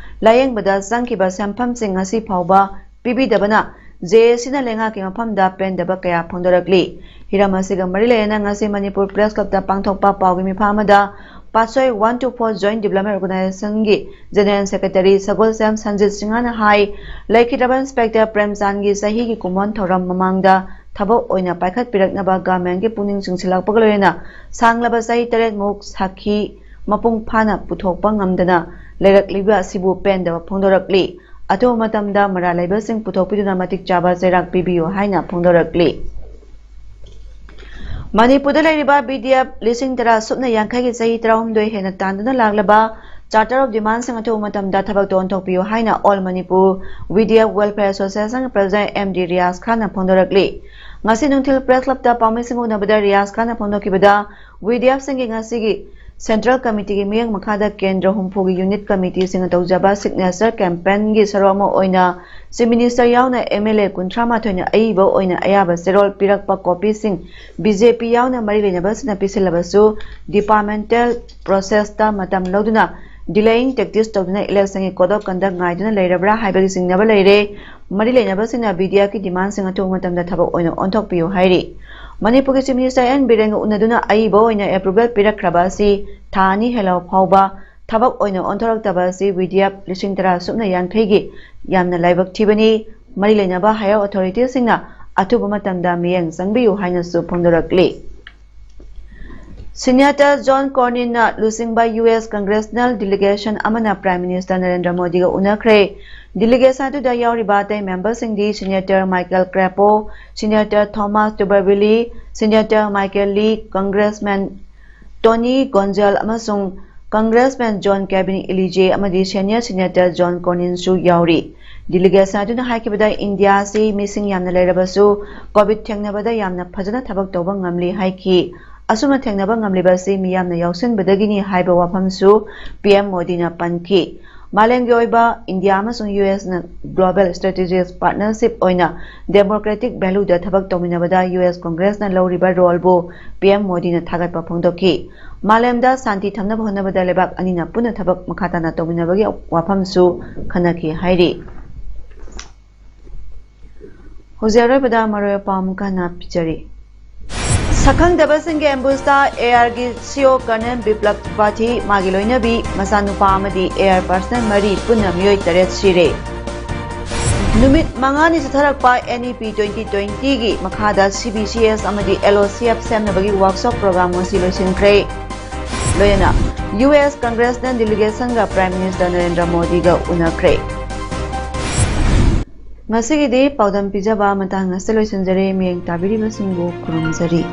ꯂꯥꯌꯦꯡꯕꯗ ꯆꯪꯈꯤꯕ ꯁꯦꯟꯐꯝꯁꯤꯡ ꯉꯁꯤ ꯐꯥꯎꯕ ꯄꯤꯕꯤꯗꯕꯅ J A Cꯅ ꯂꯩꯉꯥꯛꯀꯤ ꯃꯐꯝꯗ ꯄꯦꯟꯗꯕ ꯀꯌꯥ ꯐꯣꯡꯗꯣꯔꯛꯂꯤ꯫ ꯍꯤꯔꯝ ꯑꯁꯤꯒ ꯃꯔꯤ ꯂꯩꯅꯅ ꯉꯁꯤ ꯃꯅꯤꯄꯨꯔ Press Clubꯇ ꯄꯥꯡꯊꯣꯛꯄ ꯄꯥꯎꯒꯤ ꯃꯤꯐꯝ ꯑꯃꯗ ꯄꯥꯠꯁꯣꯏ one two four Joint Development Organizationꯒꯤ General Secretary ꯁꯒꯣꯜꯁꯦꯝ ꯁꯟꯖꯤꯠ ꯁꯤꯡꯍꯅ ꯍꯥꯏ, ꯂꯩꯈꯤꯗ꯭ꯔꯕ Inspector ꯄ꯭ꯔꯦꯝꯆꯥꯟꯒꯤ ꯆꯍꯤꯒꯤ ꯀꯨꯝꯑꯣꯟ ꯊꯧꯔꯝ ꯃꯃꯥꯡꯗ ꯊꯕꯛ ꯑꯣꯏꯅ ꯄꯥꯏꯈꯠꯄꯤꯔꯛꯅꯕ governmentꯀꯤ ꯄꯨꯛꯅꯤꯡ ꯆꯤꯡꯁꯤꯜꯂꯛꯄꯒ ꯂꯣꯏꯅꯅ ꯁꯥꯡꯂꯕ ꯆꯍꯤ ꯇꯔꯦꯠꯃꯨꯛ ꯁꯥꯈꯤ ꯃꯄꯨꯡ ꯐꯥꯅ ꯄꯨꯊꯣꯛꯄ ꯉꯝꯗꯅ ꯂꯩꯔꯛꯂꯤꯕ ꯑꯁꯤꯕꯨ ꯄꯦꯟꯗꯕ ꯐꯣꯡꯗꯣꯔꯛꯂꯤ꯫ ꯑꯊꯨꯕ ꯃꯇꯝꯗ ꯃꯔꯥꯜ ꯂꯩꯕꯁꯤꯡ ꯄꯨꯊꯣꯛꯄꯤꯗꯨꯅ ꯃꯇꯤꯛ ꯆꯥꯕ ꯆꯩꯔꯥꯛ ꯄꯤꯕꯤꯌꯨ ꯍꯥꯏꯅ ꯐꯣꯡꯗꯣꯔꯛꯂꯤ꯫ ꯃꯅꯤꯄꯨꯔꯗ ꯂꯩꯔꯤꯕ B D F ꯂꯤꯁꯤꯡ ꯇꯔꯥ ꯁꯨꯞꯅ ꯌꯥꯡꯈꯩꯒꯤ ꯆꯍꯤ ꯇꯔꯥꯍꯨꯝꯗꯣꯏ ꯍꯦꯟꯅ ꯇꯥꯟꯗꯨꯅ ꯂꯥꯛꯂꯕ Charter of Demandsꯁꯤꯡ ꯑꯊꯨꯕ ꯃꯇꯝꯗ ꯊꯕꯛꯇ ꯑꯣꯟꯊꯣꯛꯄꯤꯌꯨ ꯍꯥꯏꯅ All Manipur V D F Welfare Association President M D Riyaz ꯈꯥꯟꯅ ꯐꯣꯡꯗꯣꯔꯛꯂꯤ꯫ ꯉꯁꯤ ꯅꯨꯡꯊꯤꯜ Press Clubꯇ ꯄꯥꯎꯃꯤꯁꯤꯡꯒ ꯎꯅꯕꯗ ꯔꯤꯌꯥꯖ ꯈꯥꯟꯅ ꯐꯣꯡꯗꯣꯛꯈꯤꯕꯗ, V D Fꯁꯤꯡꯒꯤ ꯉꯁꯤꯒꯤ Central Committeeꯒꯤ ꯃꯤꯠꯌꯦꯡ ꯃꯈꯥꯗ ꯀꯦꯟꯗ꯭ꯔ ꯍꯨꯝꯐꯨꯒꯤ unit committeeꯁꯤꯡꯅ ꯇꯧꯖꯕ signature campaignꯒꯤ ꯁꯔꯨꯛ ꯑꯃ ꯑꯣꯏꯅ Chief Minister ꯌꯥꯎꯅ M L A ꯀꯨꯟꯊ꯭ꯔꯥ ꯃꯥꯊꯣꯏꯅ ꯑꯏꯕ ꯑꯣꯏꯅ ꯑꯌꯥꯕ ꯆꯦꯔꯣꯜ ꯄꯤꯔꯛꯄ copyꯁꯤꯡ B J P ꯌꯥꯎꯅ ꯃꯔꯤ ꯂꯩꯅꯕꯁꯤꯡꯅ ꯄꯤꯁꯤꯜꯂꯕꯁꯨ, departmental processꯇ ꯃꯇꯝ ꯂꯧꯗꯨꯅ delaying tactics ꯇꯧꯗꯨꯅ electionꯒꯤ code of conduct ꯉꯥꯏꯗꯨꯅ ꯂꯩꯔꯕ꯭ꯔꯥ ꯍꯥꯏꯕꯒꯤ ꯆꯤꯡꯅꯕ ꯂꯩꯔꯦ꯫ ꯃꯔꯤ ꯂꯩꯅꯕꯁꯤꯡꯅ V D Fꯀꯤ demandꯁꯤꯡ ꯑꯊꯨꯕ ꯃꯇꯝꯗ ꯊꯕꯛ ꯑꯣꯏꯅ ꯑꯣꯟꯊꯣꯛꯄꯤꯌꯨ ꯍꯥꯏꯔꯤ꯫ ꯃꯅꯤꯄꯨꯔꯒꯤ Chief Minister N ꯕꯤꯔꯦꯟꯒ ꯎꯅꯗꯨꯅ ꯑꯏꯕ ꯑꯣꯏꯅ approval ꯄꯤꯔꯛꯈ꯭ꯔꯕ ꯑꯁꯤ ꯊꯥ ꯑꯅꯤ ꯍꯦꯜꯂꯕ ꯐꯥꯎꯕ ꯊꯕꯛ ꯑꯣꯏꯅ ꯑꯣꯟꯊꯣꯔꯛꯇꯕ ꯑꯁꯤ V D F ꯂꯤꯁꯤꯡ ꯇꯔꯥ ꯁꯨꯞꯅ ꯌꯥꯡꯈꯩꯒꯤ ꯌꯥꯝꯅ ꯂꯥꯏꯕꯛ ꯊꯤꯕꯅꯤ꯫ ꯃꯔꯤ ꯂꯩꯅꯕ higher authorityꯁꯤꯡꯅ ꯑꯊꯨꯕ ꯃꯇꯝꯗ ꯃꯤꯠꯌꯦꯡ ꯆꯪꯕꯤꯌꯨ ꯍꯥꯏꯅꯁꯨ ꯐꯣꯡꯗꯣꯔꯛꯂꯤ꯫ Senator John Cornynꯅ ꯂꯨꯆꯤꯡꯕ U S Congressional Delegation ꯑꯃꯅ Prime Minister ꯅꯔꯦꯟꯗ꯭ꯔ ꯃꯣꯗꯤꯒ ꯎꯅꯈ꯭ꯔꯦ꯫ Delegation ꯑꯗꯨꯗ ꯌꯥꯎꯔꯤꯕ ꯑꯇꯩ memberꯁꯤꯡꯗꯤ Senator Michael Crapo, Senator Thomas Tuberville, Senator Michael Lee, Congressman Tony Gonzal ꯑꯃꯁꯨꯡ Congressman John Kevin Elije ꯑꯃꯗꯤ Senior Senator John Cornynꯁꯨ ꯌꯥꯎꯔꯤ꯫ Delegation ꯑꯗꯨꯅ ꯍꯥꯏꯈꯤꯕꯗ, ꯏꯟꯗꯤꯌꯥ ꯑꯁꯤ ꯃꯤꯁꯤꯡ ꯌꯥꯝꯅ ꯂꯩꯔꯕꯁꯨ COVID ꯊꯦꯡꯅꯕꯗ ꯌꯥꯝꯅ ꯐꯖꯅ ꯊꯕꯛ ꯇꯧꯕ ꯉꯝꯂꯤ ꯍꯥꯏꯈꯤ꯫ ꯑꯁꯨꯝꯅ ꯊꯦꯡꯅꯕ ꯉꯝꯂꯤꯕ ꯑꯁꯤ ꯃꯤꯌꯥꯝꯅ ꯌꯥꯎꯁꯤꯟꯕꯗꯒꯤꯅꯤ ꯍꯥꯏꯕ ꯋꯥꯐꯝꯁꯨ P M ꯃꯣꯗꯤꯅ ꯄꯟꯈꯤ꯫ ꯃꯥꯂꯦꯝꯒꯤ ꯑꯣꯏꯕ ꯏꯟꯗꯤꯌꯥ ꯑꯃꯁꯨꯡ U Sꯅ global strategic partnership ꯑꯣꯏꯅ democratic valueꯗ ꯊꯕꯛ ꯇꯧꯃꯤꯟꯅꯕꯗ U S Congressꯅ ꯂꯧꯔꯤꯕ roleꯕꯨ P M ꯃꯣꯗꯤꯅ ꯊꯥꯒꯠꯄ ꯐꯣꯡꯗꯣꯛꯈꯤ꯫ ꯃꯥꯂꯦꯝꯗ ꯁꯥꯟꯇꯤ ꯊꯝꯅꯕ ꯍꯣꯠꯅꯕꯗ ꯂꯩꯕꯥꯛ ꯑꯅꯤꯅ ꯄꯨꯟꯅ ꯊꯕꯛ ꯃꯈꯥ ꯇꯥꯅ ꯇꯧꯃꯤꯟꯅꯕꯒꯤ ꯋꯥꯐꯝꯁꯨ ꯈꯟꯅꯈꯤ ꯍꯥꯏꯔꯤ꯫ ꯍꯧꯖꯤꯛ ꯑꯔꯣꯏꯕꯗ ꯃꯔꯨꯑꯣꯏꯕ ꯄꯥꯎ ꯑꯃꯨꯛꯀ ꯍꯟꯅ ꯄꯤꯖꯔꯤ꯫ ꯁꯛꯈꯪꯗꯕꯁꯤꯡꯒꯤ ambushtꯗ ARꯒꯤ CO Colonel ꯕꯤꯄ꯭ꯂꯕ ꯇ꯭ꯔꯤꯄꯥꯊꯤ, ꯃꯥꯒꯤ ꯂꯣꯏꯅꯕꯤ, ꯃꯆꯥꯅꯨꯄꯥ ꯑꯃꯗꯤ AR personnel ꯃꯔꯤ, ꯄꯨꯟꯅ ꯃꯤꯑꯣꯏ ꯇꯔꯦꯠ ꯁꯤꯔꯦ꯫ ꯅꯨꯃꯤꯠ ꯃꯉꯥꯅꯤ ꯆꯠꯊꯔꯛꯄ NEP twenty twentyꯒꯤ ꯃꯈꯥꯗ CBCS ꯑꯃꯗꯤ LOCF ꯁꯦꯝꯅꯕꯒꯤ workshop program ꯉꯁꯤ ꯂꯣꯏꯁꯤꯟꯈ꯭ꯔꯦ꯫ ꯂꯣꯏꯅꯅ U S Congressional Delegationꯒ Prime Minister Narendra ꯃꯣꯗꯤꯒ ꯎꯅꯈ꯭ꯔꯦ꯫ ꯉꯁꯤꯒꯤꯗꯤ ꯄꯥꯎꯗꯝ ꯄꯤꯖꯕ ꯃꯇꯥꯡ ꯑꯁꯤꯗ ꯂꯣꯏꯁꯤꯟꯖꯔꯦ꯫ ꯃꯤꯠꯌꯦꯡ ꯇꯥꯕꯤꯔꯤꯕꯁꯤꯡꯕꯨ ꯈꯨꯔꯨꯝꯖꯔꯤ꯫